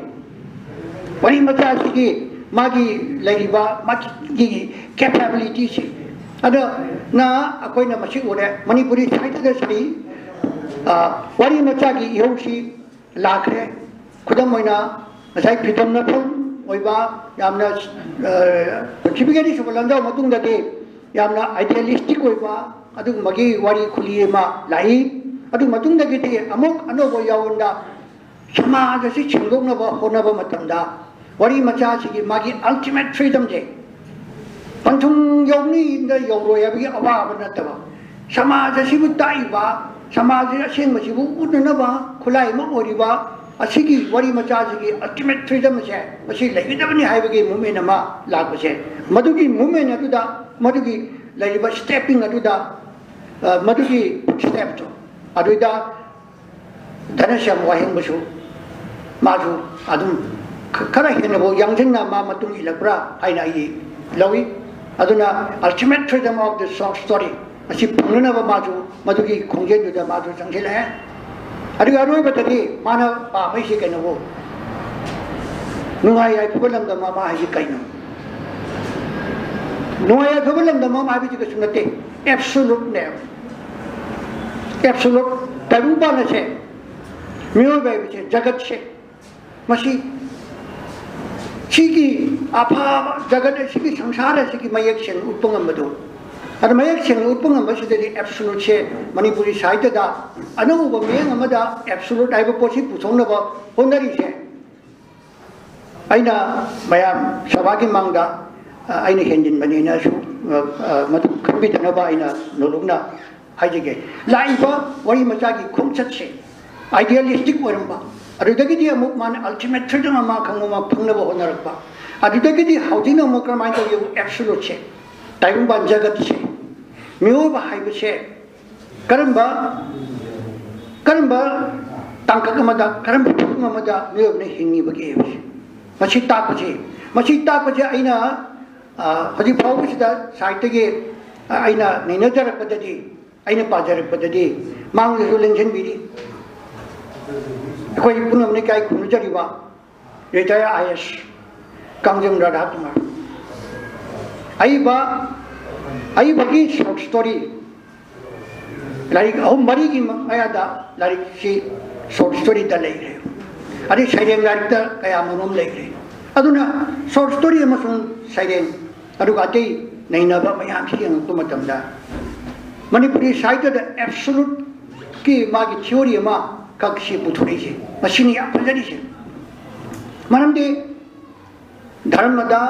ꯋꯥꯔꯤ ꯃꯆꯥꯁꯤꯒꯤ ꯃꯥꯒꯤ ꯂꯩꯔꯤꯕ ꯃꯥꯒꯤ ꯀꯦꯄꯦꯕꯤꯂꯤꯇꯤꯁꯤ, ꯑꯗꯨꯅ ꯑꯩꯈꯣꯏꯅ ꯃꯁꯤ ꯎꯔꯦ꯫ ꯃꯅꯤꯄꯨꯔꯤ ꯁꯥꯍꯤꯇ꯭ꯌꯗ ꯁꯤ, ꯑ, ꯋꯥꯔꯤ ꯃꯆꯥꯒꯤ ꯏꯍꯧꯁꯤ ꯂꯥꯛꯈ꯭ꯔꯦ꯫ ꯈꯨꯗꯝ ꯑꯣꯏꯅ, ꯉꯁꯥꯏ ꯐꯤꯗꯝꯅꯐꯝ ꯑꯣꯏꯕ, ꯌꯥꯝꯅ, ꯑ, ꯄ꯭ꯔꯤꯊꯤꯕꯤꯒꯤ ꯑꯅꯤꯁꯨꯕ ꯂꯥꯟꯖꯥꯎ ꯃꯇꯨꯡꯗꯗꯤ ꯌꯥꯝꯅ ꯑꯥꯏꯗꯤꯌꯥꯂꯤꯁꯇꯤꯛ ꯑꯣꯏꯕ ꯑꯗꯨꯒꯨꯝꯕꯒꯤ ꯋꯥꯔꯤ ꯈꯨꯂꯤ ꯑꯃ ꯂꯥꯛꯏ꯫ ꯑꯗꯨ ꯃꯇꯨꯡꯗꯒꯤꯗꯤ ꯑꯃꯨꯛ ꯑꯅꯧꯕ ꯌꯥꯑꯣꯟꯗ ꯁꯃꯥꯖ ꯑꯁꯤ ꯁꯦꯡꯗꯣꯛꯅꯕ ꯍꯣꯠꯅꯕ ꯃꯇꯝꯗ ꯋꯥꯔꯤ ꯃꯆꯥꯁꯤꯒꯤ ꯃꯥꯒꯤ ꯑꯜꯇꯤꯃꯦꯠ ꯐ꯭ꯔꯤꯗꯝꯁꯦ ꯄꯟꯊꯨꯡ ꯌꯧꯅꯤꯗ ꯌꯧꯔꯣꯏ ꯍꯥꯏꯕꯒꯤ ꯑꯋꯥꯕ ꯅꯠꯇꯕ, ꯁꯃꯥꯖ ꯑꯁꯤꯕꯨ ꯇꯥꯛꯏꯕ, ꯁꯃꯥꯖ ꯑꯁꯦꯡꯕꯁꯤꯕꯨ ꯎꯠꯅꯅꯕ ꯈꯨꯠꯂꯥꯏ ꯑꯃ ꯑꯣꯏꯔꯤꯕ ꯑꯁꯤꯒꯤ ꯋꯥꯔꯤ ꯃꯆꯥꯁꯤꯒꯤ ꯑꯜꯇꯤꯃꯦꯠ ꯐ꯭ꯔꯤꯗꯝ ꯑꯁꯦ ꯃꯁꯤ ꯂꯩꯒꯗꯕꯅꯤ ꯍꯥꯏꯕꯒꯤ ꯃꯨꯞꯃꯦꯟ ꯑꯃ ꯂꯥꯛꯄꯁꯦ, ꯃꯗꯨꯒꯤ ꯃꯨꯞꯃꯦꯟ ꯑꯗꯨꯗ, ꯃꯗꯨꯒꯤ ꯂꯩꯔꯤꯕ ꯁ꯭ꯇꯦꯞꯄꯤꯡ ꯑꯗꯨꯗ, ꯑ, ꯃꯗꯨꯒꯤ ꯁ꯭ꯇꯦꯞꯇꯣ ꯑꯗꯨꯗ ꯙꯅꯁ꯭ꯌꯥꯝ ꯋꯥꯍꯦꯡꯕꯁꯨ ꯃꯥꯁꯨ ꯑꯗꯨꯝ ꯈ-, ꯈꯔ ꯍꯦꯟꯅꯕꯨ ꯌꯥꯡꯁꯤꯟꯅ ꯃꯥ ꯃꯇꯨꯡ ꯏꯜꯂꯛꯄ꯭ꯔꯥ ꯍꯥꯏꯅ ꯑꯩ ꯂꯧꯏ꯫ ꯑꯗꯨꯅ ultimate freedom of the short story ꯑꯁꯤ ꯐꯪꯅꯅꯕ ꯃꯥꯁꯨ ꯃꯗꯨꯒꯤ ꯈꯣꯡꯖꯦꯜꯗꯨꯗ ꯃꯥꯁꯨ ꯆꯪꯁꯤꯜꯂꯛꯑꯦ꯫ ꯑꯗꯨꯒ ꯑꯔꯣꯏꯕꯗꯗꯤ ꯃꯥꯅ ꯄꯥꯝꯃꯛꯏꯁꯤ ꯀꯩꯅꯣꯕꯨ, ꯅꯨꯡꯉꯥꯏ ꯌꯥꯏꯐꯕ ꯂꯝꯗꯝ ꯑꯃ ꯍꯥꯏꯁꯤ ꯀꯩꯅꯣ? ꯅꯨꯡꯉꯥꯏ ꯌꯥꯏꯐꯕ ꯂꯝꯗꯝ ꯑꯃ ꯍꯥꯏꯕꯁꯤ ꯀꯩꯁꯨ ꯅꯠꯇꯦ, ꯑꯦꯕꯁꯣꯂꯨꯠꯅꯦꯕ꯫ ꯑꯦꯕꯁꯣꯂꯨꯠ, ꯇꯥꯏꯕꯪꯄꯥꯟ ꯑꯁꯦ, ꯃꯤꯑꯣꯏꯕ ꯍꯥꯏꯕꯁꯦ, ꯖꯒꯠꯁꯦ, ꯃꯁꯤ, ꯁꯤꯒꯤ ꯑꯐꯕ ꯖꯒꯠ ꯑꯁꯤꯒꯤ, ꯁꯪꯁꯥꯔ ꯑꯁꯤꯒꯤ ꯃꯌꯦꯛ ꯁꯦꯡꯅ ꯎꯠꯄ ꯉꯝꯕꯗꯨ, ꯑꯗ ꯃꯌꯦꯛ ꯁꯦꯡꯅ ꯎꯠꯄ ꯉꯝꯕꯁꯤꯗꯗꯤ ꯑꯦꯕꯁꯣꯂꯨꯠꯁꯦ ꯃꯅꯤꯄꯨꯔꯤ ꯁꯥꯍꯤꯇ꯭ꯌꯗ ꯑꯅꯧꯕ ꯃꯤꯠꯌꯦꯡ ꯑꯃꯗ ꯑꯦꯕꯁꯣꯂꯨꯠ ꯍꯥꯏꯕ ꯄꯣꯠꯁꯤ ꯄꯨꯊꯣꯛꯅꯕ ꯍꯣꯠꯅꯔꯤꯁꯦ꯫ ꯑꯩꯅ ꯃꯌꯥꯝ ꯁꯚꯥꯒꯤ ꯃꯥꯡꯗ, ꯑ, ꯑꯩꯅ ꯍꯦꯟꯖꯤꯟꯕꯅꯦꯅꯁꯨ, ꯑ, ꯑ, ꯃꯗꯨ ꯈꯟꯕꯤꯗꯅꯕ ꯑꯩꯅ ꯅꯣꯂꯨꯛꯅ ꯍꯥꯏꯖꯒꯦ꯫ ꯂꯥꯛꯏꯕ ꯋꯥꯔꯤ ꯃꯆꯥꯒꯤ ꯈꯣꯡꯆꯠꯁꯦ ꯑꯥꯏꯗꯤꯌꯥꯂꯤꯁꯇꯤꯛ ꯑꯣꯏꯔꯝꯕ, ꯑꯗꯨꯗꯒꯤꯗꯤ ꯑꯃꯨꯛ ꯃꯥꯅ ꯑꯜꯇꯤꯃꯦꯠ ꯐ꯭ꯔꯤꯗꯝ ꯑꯃ ꯈꯪꯕ ꯑꯃ ꯐꯪꯅꯕ ꯍꯣꯠꯅꯔꯛꯄ, ꯑꯗꯨꯗꯒꯤꯗꯤ ꯍꯧꯖꯤꯛꯅ ꯑꯃꯨꯛ ꯀꯔꯝꯍꯥꯏꯅ ꯇꯧꯒꯦꯕꯨ ꯑꯦꯕꯁꯣꯂꯨꯠꯁꯦ, ꯇꯥꯏꯕꯪꯄꯥꯟ ꯖꯒꯠꯁꯦ, ꯃꯤꯑꯣꯏꯕ ꯍꯥꯏꯕꯁꯦ ꯀꯔꯝꯕ, ꯀꯔꯝꯕ ꯇꯥꯡꯀꯛ ꯑꯃꯗ, ꯀꯔꯝꯕ ꯐꯤꯕꯝ ꯑꯃꯗ ꯃꯤꯑꯣꯏꯕꯅ ꯍꯤꯡꯉꯤꯕꯒꯦ ꯍꯥꯏꯕꯁꯦ, ꯃꯁꯤ ꯇꯥꯛꯄꯁꯦ, ꯃꯁꯤ ꯇꯥꯛꯄꯁꯦ ꯑꯩꯅ, ꯑ, ꯍꯧꯖꯤꯛ ꯐꯥꯎꯕꯁꯤꯗ ꯁꯥꯍꯤꯇ꯭ꯌꯒꯤ, ꯑ, ꯑꯩꯅ ꯅꯩꯅꯖꯔꯛꯄꯗꯗꯤ, ꯑꯩꯅ ꯄꯥꯖꯔꯛꯄꯗꯗꯤ, ꯃꯥꯡꯗꯁꯨ ꯂꯦꯡꯁꯤꯟꯕꯤꯔꯤ꯫ ꯑꯩꯈꯣꯏ ꯄꯨꯝꯅꯃꯛꯅ ꯏꯀꯥꯏ ꯈꯨꯝꯅꯖꯔꯤꯕ ꯔꯤꯇꯥꯌꯔ ꯑꯥꯏ ꯑꯦꯁ ꯀꯥꯡꯖꯝ ꯔꯥꯙꯥ ꯀꯨꯃꯥꯔ꯫ ꯑꯏꯕ, ꯑꯏꯕꯒꯤ ꯁꯣꯔꯠ ꯁ꯭ꯇꯣꯔꯤ ꯂꯥꯏꯔꯤꯛ ꯑꯍꯨꯝ ꯃꯔꯤꯒꯤ ꯃꯌꯥꯗ ꯂꯥꯏꯔꯤꯛꯁꯤ ꯁꯣꯔꯠ ꯁ꯭ꯇꯣꯔꯤꯗ ꯂꯩꯈ꯭ꯔꯦ꯫ ꯑꯗꯩ ꯁꯩꯔꯦꯡ ꯂꯥꯏꯔꯤꯛꯇ ꯀꯌꯥ ꯃꯔꯨꯝ ꯂꯩꯈ꯭ꯔꯦ꯫ ꯑꯗꯨꯅ ꯁꯣꯔꯠ ꯁ꯭ꯇꯣꯔꯤ ꯑꯃꯁꯨꯡ ꯁꯩꯔꯦꯡ, ꯑꯗꯨꯒ ꯑꯇꯩ ꯅꯩꯅꯕ ꯃꯌꯥꯝꯁꯤ ꯌꯦꯡꯉꯛꯄ ꯃꯇꯝꯗ, ꯃꯅꯤꯄꯨꯔꯤ ꯁꯥꯍꯤꯇ꯭ꯌꯗ ꯑꯦꯕꯁꯣꯂꯨꯠꯀꯤ ꯃꯥꯒꯤ ꯊꯤꯑꯣꯔꯤ ꯑꯃ ꯈꯛꯁꯤ ꯄꯨꯊꯣꯔꯛꯏꯁꯦ, ꯃꯁꯤꯅꯤ ꯌꯥꯝ ꯐꯖꯔꯤꯁꯦ꯫ ꯃꯔꯝꯗꯤ ꯙꯔꯃꯗ,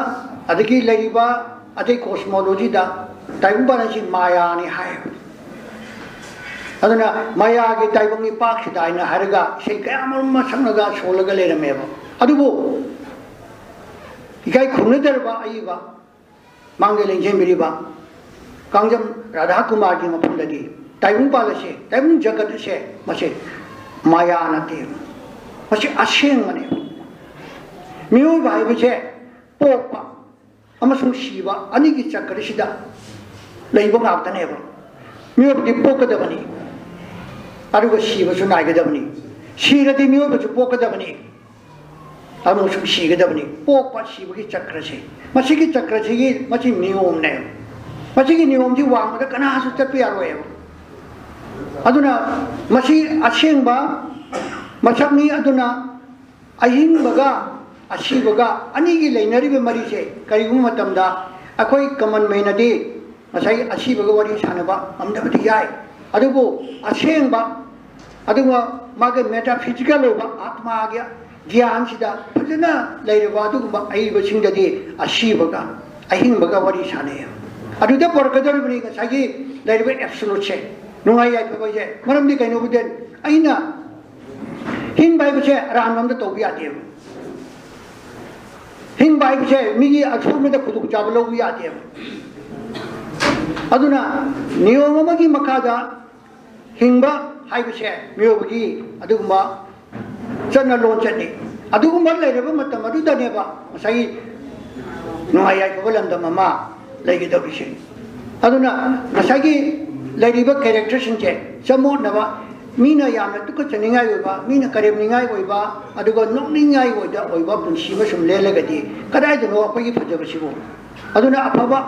ꯑꯗꯒꯤ ꯂꯩꯔꯤꯕ ꯑꯇꯩ ꯀꯣꯁꯃꯣꯂꯣꯖꯤꯗ ꯇꯥꯏꯕꯪꯄꯥꯟ ꯑꯁꯤ ꯃꯥꯌꯥꯅꯤ ꯍꯥꯏꯌꯦꯕ꯫ ꯑꯗꯨꯅ ꯃꯥꯌꯥꯒꯤ ꯇꯥꯏꯕꯪ ꯏꯄꯥꯛꯁꯤꯗ ꯍꯥꯏꯅ ꯍꯥꯏꯔꯒ ꯏꯁꯩ ꯀꯌꯥ ꯑꯃꯔꯣꯝ ꯑꯃ ꯁꯛꯅꯒ ꯁꯣꯜꯂꯒ ꯂꯩꯔꯝꯃꯦꯕ꯫ ꯑꯗꯨꯕꯨ ꯏꯀꯥꯏ ꯈꯨꯝꯅꯗ꯭ꯔꯕ ꯑꯏꯕ, ꯃꯥꯡꯗ ꯂꯦꯡꯁꯤꯟꯕꯤꯔꯤꯕ ꯀꯥꯡꯖꯝ ꯔꯥꯙꯥ ꯀꯨꯃꯥꯔꯒꯤ ꯃꯐꯝꯗꯗꯤ ꯇꯥꯏꯕꯪꯄꯥꯟ ꯑꯁꯦ, ꯇꯥꯏꯕꯪ ꯖꯒꯠ ꯑꯁꯦ, ꯃꯁꯤ ꯃꯥꯌꯥ ꯅꯠꯇꯦ, ꯃꯁꯤ ꯑꯁꯦꯡꯕꯅꯦ꯫ ꯃꯤꯑꯣꯏꯕ ꯍꯥꯏꯕꯁꯦ ꯄꯣꯛꯄ ꯑꯃꯁꯨꯡ ꯁꯤꯕ ꯑꯅꯤꯒꯤ ꯆꯀ꯭ꯔꯁꯤꯗ ꯂꯩꯕ ꯉꯥꯛꯇꯅꯦꯕ꯫ ꯃꯤꯑꯣꯏꯕꯗꯤ ꯄꯣꯛꯀꯗꯕꯅꯤ, ꯑꯗꯨꯒ ꯁꯤꯕꯁꯨ ꯅꯥꯏꯒꯗꯕꯅꯤ꯫ ꯁꯤꯔꯗꯤ ꯃꯤꯑꯣꯏꯕꯁꯨ ꯄꯣꯛꯀꯗꯕꯅꯤ, ꯑꯃꯨꯛꯁꯨ ꯁꯤꯒꯗꯕꯅꯤ꯫ ꯄꯣꯛꯄ ꯁꯤꯕꯒꯤ ꯆꯀ꯭ꯔꯁꯦ, ꯃꯁꯤꯒꯤ ꯆꯀ꯭ꯔꯁꯤꯒꯤ, ꯃꯁꯤ ꯅꯤꯌꯣꯝꯅꯦꯕ꯫ ꯃꯁꯤꯒꯤ ꯅꯤꯌꯣꯝꯁꯤ ꯋꯥꯡꯃꯗ ꯀꯅꯥꯁꯨ ꯆꯠꯄ ꯌꯥꯔꯣꯏꯕ꯫ ꯑꯗꯨꯅ ꯃꯁꯤ ꯑꯁꯦꯡꯕ ꯃꯁꯛꯅꯤ꯫ ꯑꯗꯨꯅ ꯑꯍꯤꯡꯕꯒ ꯑꯁꯤꯕꯒ ꯑꯅꯤꯒꯤ ꯂꯩꯅꯔꯤꯕ ꯃꯔꯤꯁꯦ ꯀꯔꯤꯒꯨꯝꯕ ꯃꯇꯝꯗ ꯑꯩꯈꯣꯏ ꯀꯃꯟ ꯃꯦꯟꯅꯗꯤ ꯉꯁꯥꯏ ꯑꯁꯤꯕꯒ ꯋꯥꯔꯤ ꯁꯥꯟꯅꯕ ꯉꯝꯗꯕꯗꯤ ꯌꯥꯏ, ꯑꯗꯨꯕꯨ ꯑꯁꯦꯡꯕ, ꯑꯗꯨꯒ ꯃꯥꯒꯤ ꯃꯦꯇꯥꯐꯤꯖꯤꯀꯦꯜ ꯑꯣꯏꯕ ꯑꯥꯠꯃꯥꯒꯤ ꯒ꯭ꯌꯥꯟꯁꯤꯗ ꯐꯖꯅ ꯂꯩꯔꯕ ꯑꯗꯨꯒꯨꯝꯕ ꯑꯏꯕꯁꯤꯡꯗꯗꯤ ꯑꯁꯤꯕꯒ ꯑꯍꯤꯡꯕꯒ ꯋꯥꯔꯤ ꯁꯥꯟꯅꯩ꯫ ꯑꯗꯨꯗ ꯄꯨꯔꯛꯀꯗꯧꯔꯤꯕꯅꯤ ꯉꯁꯥꯏꯒꯤ ꯂꯩꯔꯤꯕ ꯑꯦꯕꯁꯣꯂꯨꯠꯁꯦ, ꯅꯨꯡꯉꯥꯏ ꯌꯥꯏꯐꯕꯁꯦ꯫ ꯃꯔꯝꯗꯤ ꯀꯩꯅꯣꯕꯨꯗꯤ ꯑꯩꯅ ꯍꯤꯡꯕ ꯍꯥꯏꯕꯁꯦ ꯑꯔꯥꯟꯕ ꯑꯝꯇ ꯇꯧꯕ ꯌꯥꯗꯦꯕ꯫ ꯍꯤꯡꯕ ꯍꯥꯏꯕꯁꯦ ꯃꯤꯒꯤ ꯑꯁꯣꯏꯕꯗ ꯈꯨꯗꯣꯡꯆꯥꯕ ꯂꯧꯕ ꯌꯥꯗꯦꯕ꯫ ꯑꯗꯨꯅ ꯅꯤꯌꯣꯝ ꯑꯃꯒꯤ ꯃꯈꯥꯗ ꯍꯤꯡꯕ ꯍꯥꯏꯕꯁꯦ ꯃꯤꯑꯣꯏꯕꯒꯤ ꯑꯗꯨꯒꯨꯝꯕ ꯆꯠꯅ ꯂꯣꯟꯆꯠꯅꯤ꯫ ꯑꯗꯨꯒꯨꯝꯕ ꯂꯩꯔꯕ ꯃꯇꯝ ꯑꯗꯨꯗꯅꯦꯕ ꯉꯁꯥꯏꯒꯤ ꯅꯨꯡꯉꯥꯏ ꯌꯥꯏꯐꯕ ꯂꯝꯗꯝ ꯑꯃ ꯂꯩꯒꯗꯧꯔꯤꯁꯦ꯫ ꯑꯗꯨꯅ ꯉꯁꯥꯏꯒꯤ ꯂꯩꯔꯤꯕ ꯀꯦꯔꯦꯛꯇꯔꯁꯤꯡꯁꯦ ꯆꯃꯣꯠꯅꯕ, ꯃꯤꯅ ꯌꯥꯝꯅ ꯇꯨꯀꯠꯆꯅꯤꯡꯉꯥꯏ ꯑꯣꯏꯕ, ꯃꯤꯅ ꯀꯔꯦꯝꯅꯤꯡꯉꯥꯏ ꯑꯣꯏꯕ, ꯑꯗꯨꯒ ꯅꯣꯛꯅꯤꯡꯉꯥꯏ ꯑꯣꯏꯗ ꯑꯣꯏꯕ ꯄꯨꯟꯁꯤ ꯑꯃ ꯁꯨꯝ ꯂꯦꯜꯂꯒꯗꯤ ꯀꯗꯥꯏꯗꯅꯣ ꯑꯩꯈꯣꯏꯒꯤ ꯐꯖꯕꯁꯤꯕꯨ? ꯑꯗꯨꯅ ꯑꯐꯕ,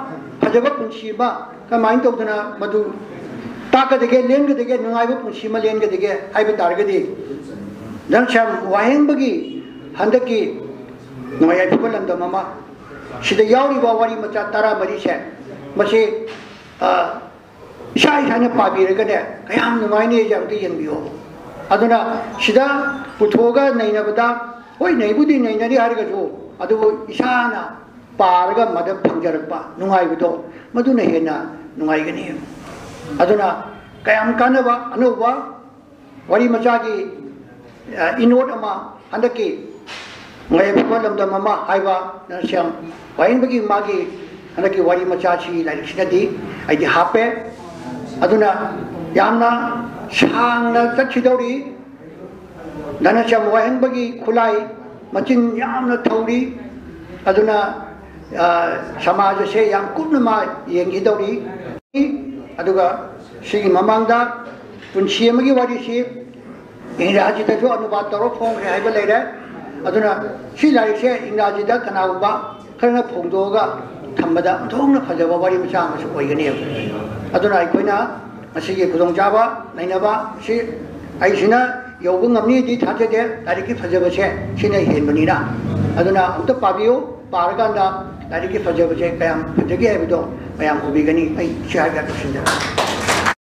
ꯐꯖꯕ ꯄꯨꯟꯁꯤ ꯑꯃ ꯀꯃꯥꯏꯅ ꯇꯧꯗꯅ ꯃꯗꯨ ꯇꯥꯛꯀꯗꯒꯦ, ꯂꯦꯟꯒꯗꯒꯦ, ꯅꯨꯡꯉꯥꯏꯕ ꯄꯨꯟꯁꯤ ꯑꯃ ꯂꯦꯟꯒꯗꯒꯦ ꯍꯥꯏꯕ ꯇꯥꯔꯒꯗꯤ, ꯙꯅꯁ꯭ꯌꯥꯝ ꯋꯥꯍꯦꯡꯕꯒꯤ ꯍꯟꯗꯛꯀꯤ ꯅꯨꯡꯉꯥꯏ ꯌꯥꯏꯐꯕ ꯂꯝꯗꯝ ꯑꯃ, ꯁꯤꯗ ꯌꯥꯎꯔꯤꯕ ꯋꯥꯔꯤ ꯃꯆꯥ ꯇꯔꯥꯃꯔꯤꯁꯦ, ꯃꯁꯤ, ꯑ, ꯏꯁꯥ ꯏꯁꯥꯅ ꯄꯥꯕꯤꯔꯒꯅꯦ, ꯀꯌꯥꯝ ꯅꯨꯡꯉꯥꯏꯅꯤ ꯍꯥꯏꯁꯦ ꯑꯝꯇ ꯌꯦꯡꯕꯤꯌꯣ꯫ ꯑꯗꯨꯅ ꯁꯤꯗ ꯄꯨꯊꯣꯛꯑꯒ ꯅꯩꯅꯕꯗ, ꯍꯣꯏ, ꯅꯩꯕꯨꯗꯤ ꯅꯩꯅꯔꯤ ꯍꯥꯏꯔꯒꯁꯨ, ꯑꯗꯨꯕꯨ ꯏꯁꯥꯅ ꯄꯥꯔꯒ ꯃꯗ ꯐꯪꯖꯔꯛꯄ ꯅꯨꯡꯉꯥꯏꯕꯗꯣ, ꯃꯗꯨꯅ ꯍꯦꯟꯅ ꯅꯨꯡꯉꯥꯏꯒꯅꯤ꯫ ꯑꯗꯨꯅ ꯀꯌꯥꯝ ꯀꯥꯟꯅꯕ ꯑꯅꯧꯕ ꯋꯥꯔꯤ ꯃꯆꯥꯒꯤ, ꯑ, ꯏꯅꯣꯠ ꯑꯃ, ꯍꯟꯗꯛꯀꯤ ꯃꯌꯥꯏ ꯐꯨꯕ ꯂꯝꯗꯝ ꯑꯃ ꯍꯥꯏꯕ ꯙꯅꯁ꯭ꯌꯥꯝ ꯋꯥꯍꯦꯡꯕꯒꯤ ꯃꯥꯒꯤ ꯍꯟꯗꯛꯀꯤ ꯋꯥꯔꯤ ꯃꯆꯥꯁꯤ ꯂꯥꯏꯔꯤꯛꯁꯤꯗꯗꯤ ꯑꯩꯗꯤ ꯍꯥꯞꯄꯦ꯫ ꯑꯗꯨꯅ ꯌꯥꯝꯅ ꯁꯥꯡꯅ ꯆꯠꯈꯤꯗꯧꯔꯤ꯫ ꯙꯅꯁ꯭ꯌꯥꯝ ꯋꯥꯍꯦꯡꯕꯒꯤ ꯈꯨꯠꯂꯥꯏ ꯃꯆꯤꯟ ꯌꯥꯝꯅ ꯊꯧꯔꯤ꯫ ꯑꯗꯨꯅ, ꯑ, ꯁꯃꯥꯖ ꯑꯁꯦ ꯌꯥꯝ ꯀꯨꯞꯅ ꯃꯥ ꯌꯦꯡꯈꯤꯗꯧꯔꯤ꯫ ꯑꯗꯨꯒ ꯁꯤꯒꯤ ꯃꯃꯥꯡꯗ ꯄꯨꯟꯁꯤ ꯑꯃꯒꯤ ꯋꯥꯔꯤꯁꯤ ꯏꯪꯒ꯭ꯔꯥꯖꯤꯗꯁꯨ ꯑꯅꯨꯕꯥꯗ ꯇꯧꯔ ꯐꯣꯡꯈ꯭ꯔꯦ ꯍꯥꯏꯕ ꯂꯩꯔꯦ꯫ ꯑꯗꯨꯅ ꯁꯤ ꯂꯥꯏꯔꯤꯛꯁꯦ ꯏꯪꯒ꯭ꯔꯥꯖꯤꯗ ꯀꯅꯥꯒꯨꯝꯕ ꯈꯔꯅ ꯐꯣꯡꯗꯣꯛꯑꯒ ꯊꯝꯕꯗ ꯑꯣꯟꯊꯣꯛꯅ ꯐꯖꯕ ꯋꯥꯔꯤ ꯃꯆꯥ ꯑꯃꯁꯨ ꯑꯣꯏꯒꯅꯦꯕ꯫ ꯑꯗꯨꯅ ꯑꯩꯈꯣꯏꯅ ꯃꯁꯤꯒꯤ ꯈꯨꯗꯣꯡꯆꯥꯕ ꯂꯩꯅꯕ ꯑꯁꯤ ꯑꯩꯁꯤꯅ ꯌꯧꯕ ꯉꯝꯅꯤꯗꯤ ꯊꯥꯖꯗꯦ꯫ ꯂꯥꯏꯔꯤꯛꯀꯤ ꯐꯖꯕꯁꯦ ꯁꯤꯅ ꯍꯦꯟꯕꯅꯤꯅ꯫ ꯑꯗꯨꯅ ꯑꯝꯇ ꯄꯥꯕꯤꯌꯨ, ꯄꯥꯔꯀꯥꯟꯗ ꯂꯥꯏꯔꯤꯛꯀꯤ ꯐꯖꯕꯁꯦ ꯀꯌꯥꯝ ꯐꯖꯒꯦ ꯍꯥꯏꯕꯗꯣ ꯃꯌꯥꯝ ꯎꯕꯤꯒꯅꯤ꯫ ꯑꯩ ꯁꯤ ꯍꯥꯏꯔꯒ ꯂꯣꯏꯁꯤꯟꯖꯔꯒꯦ꯫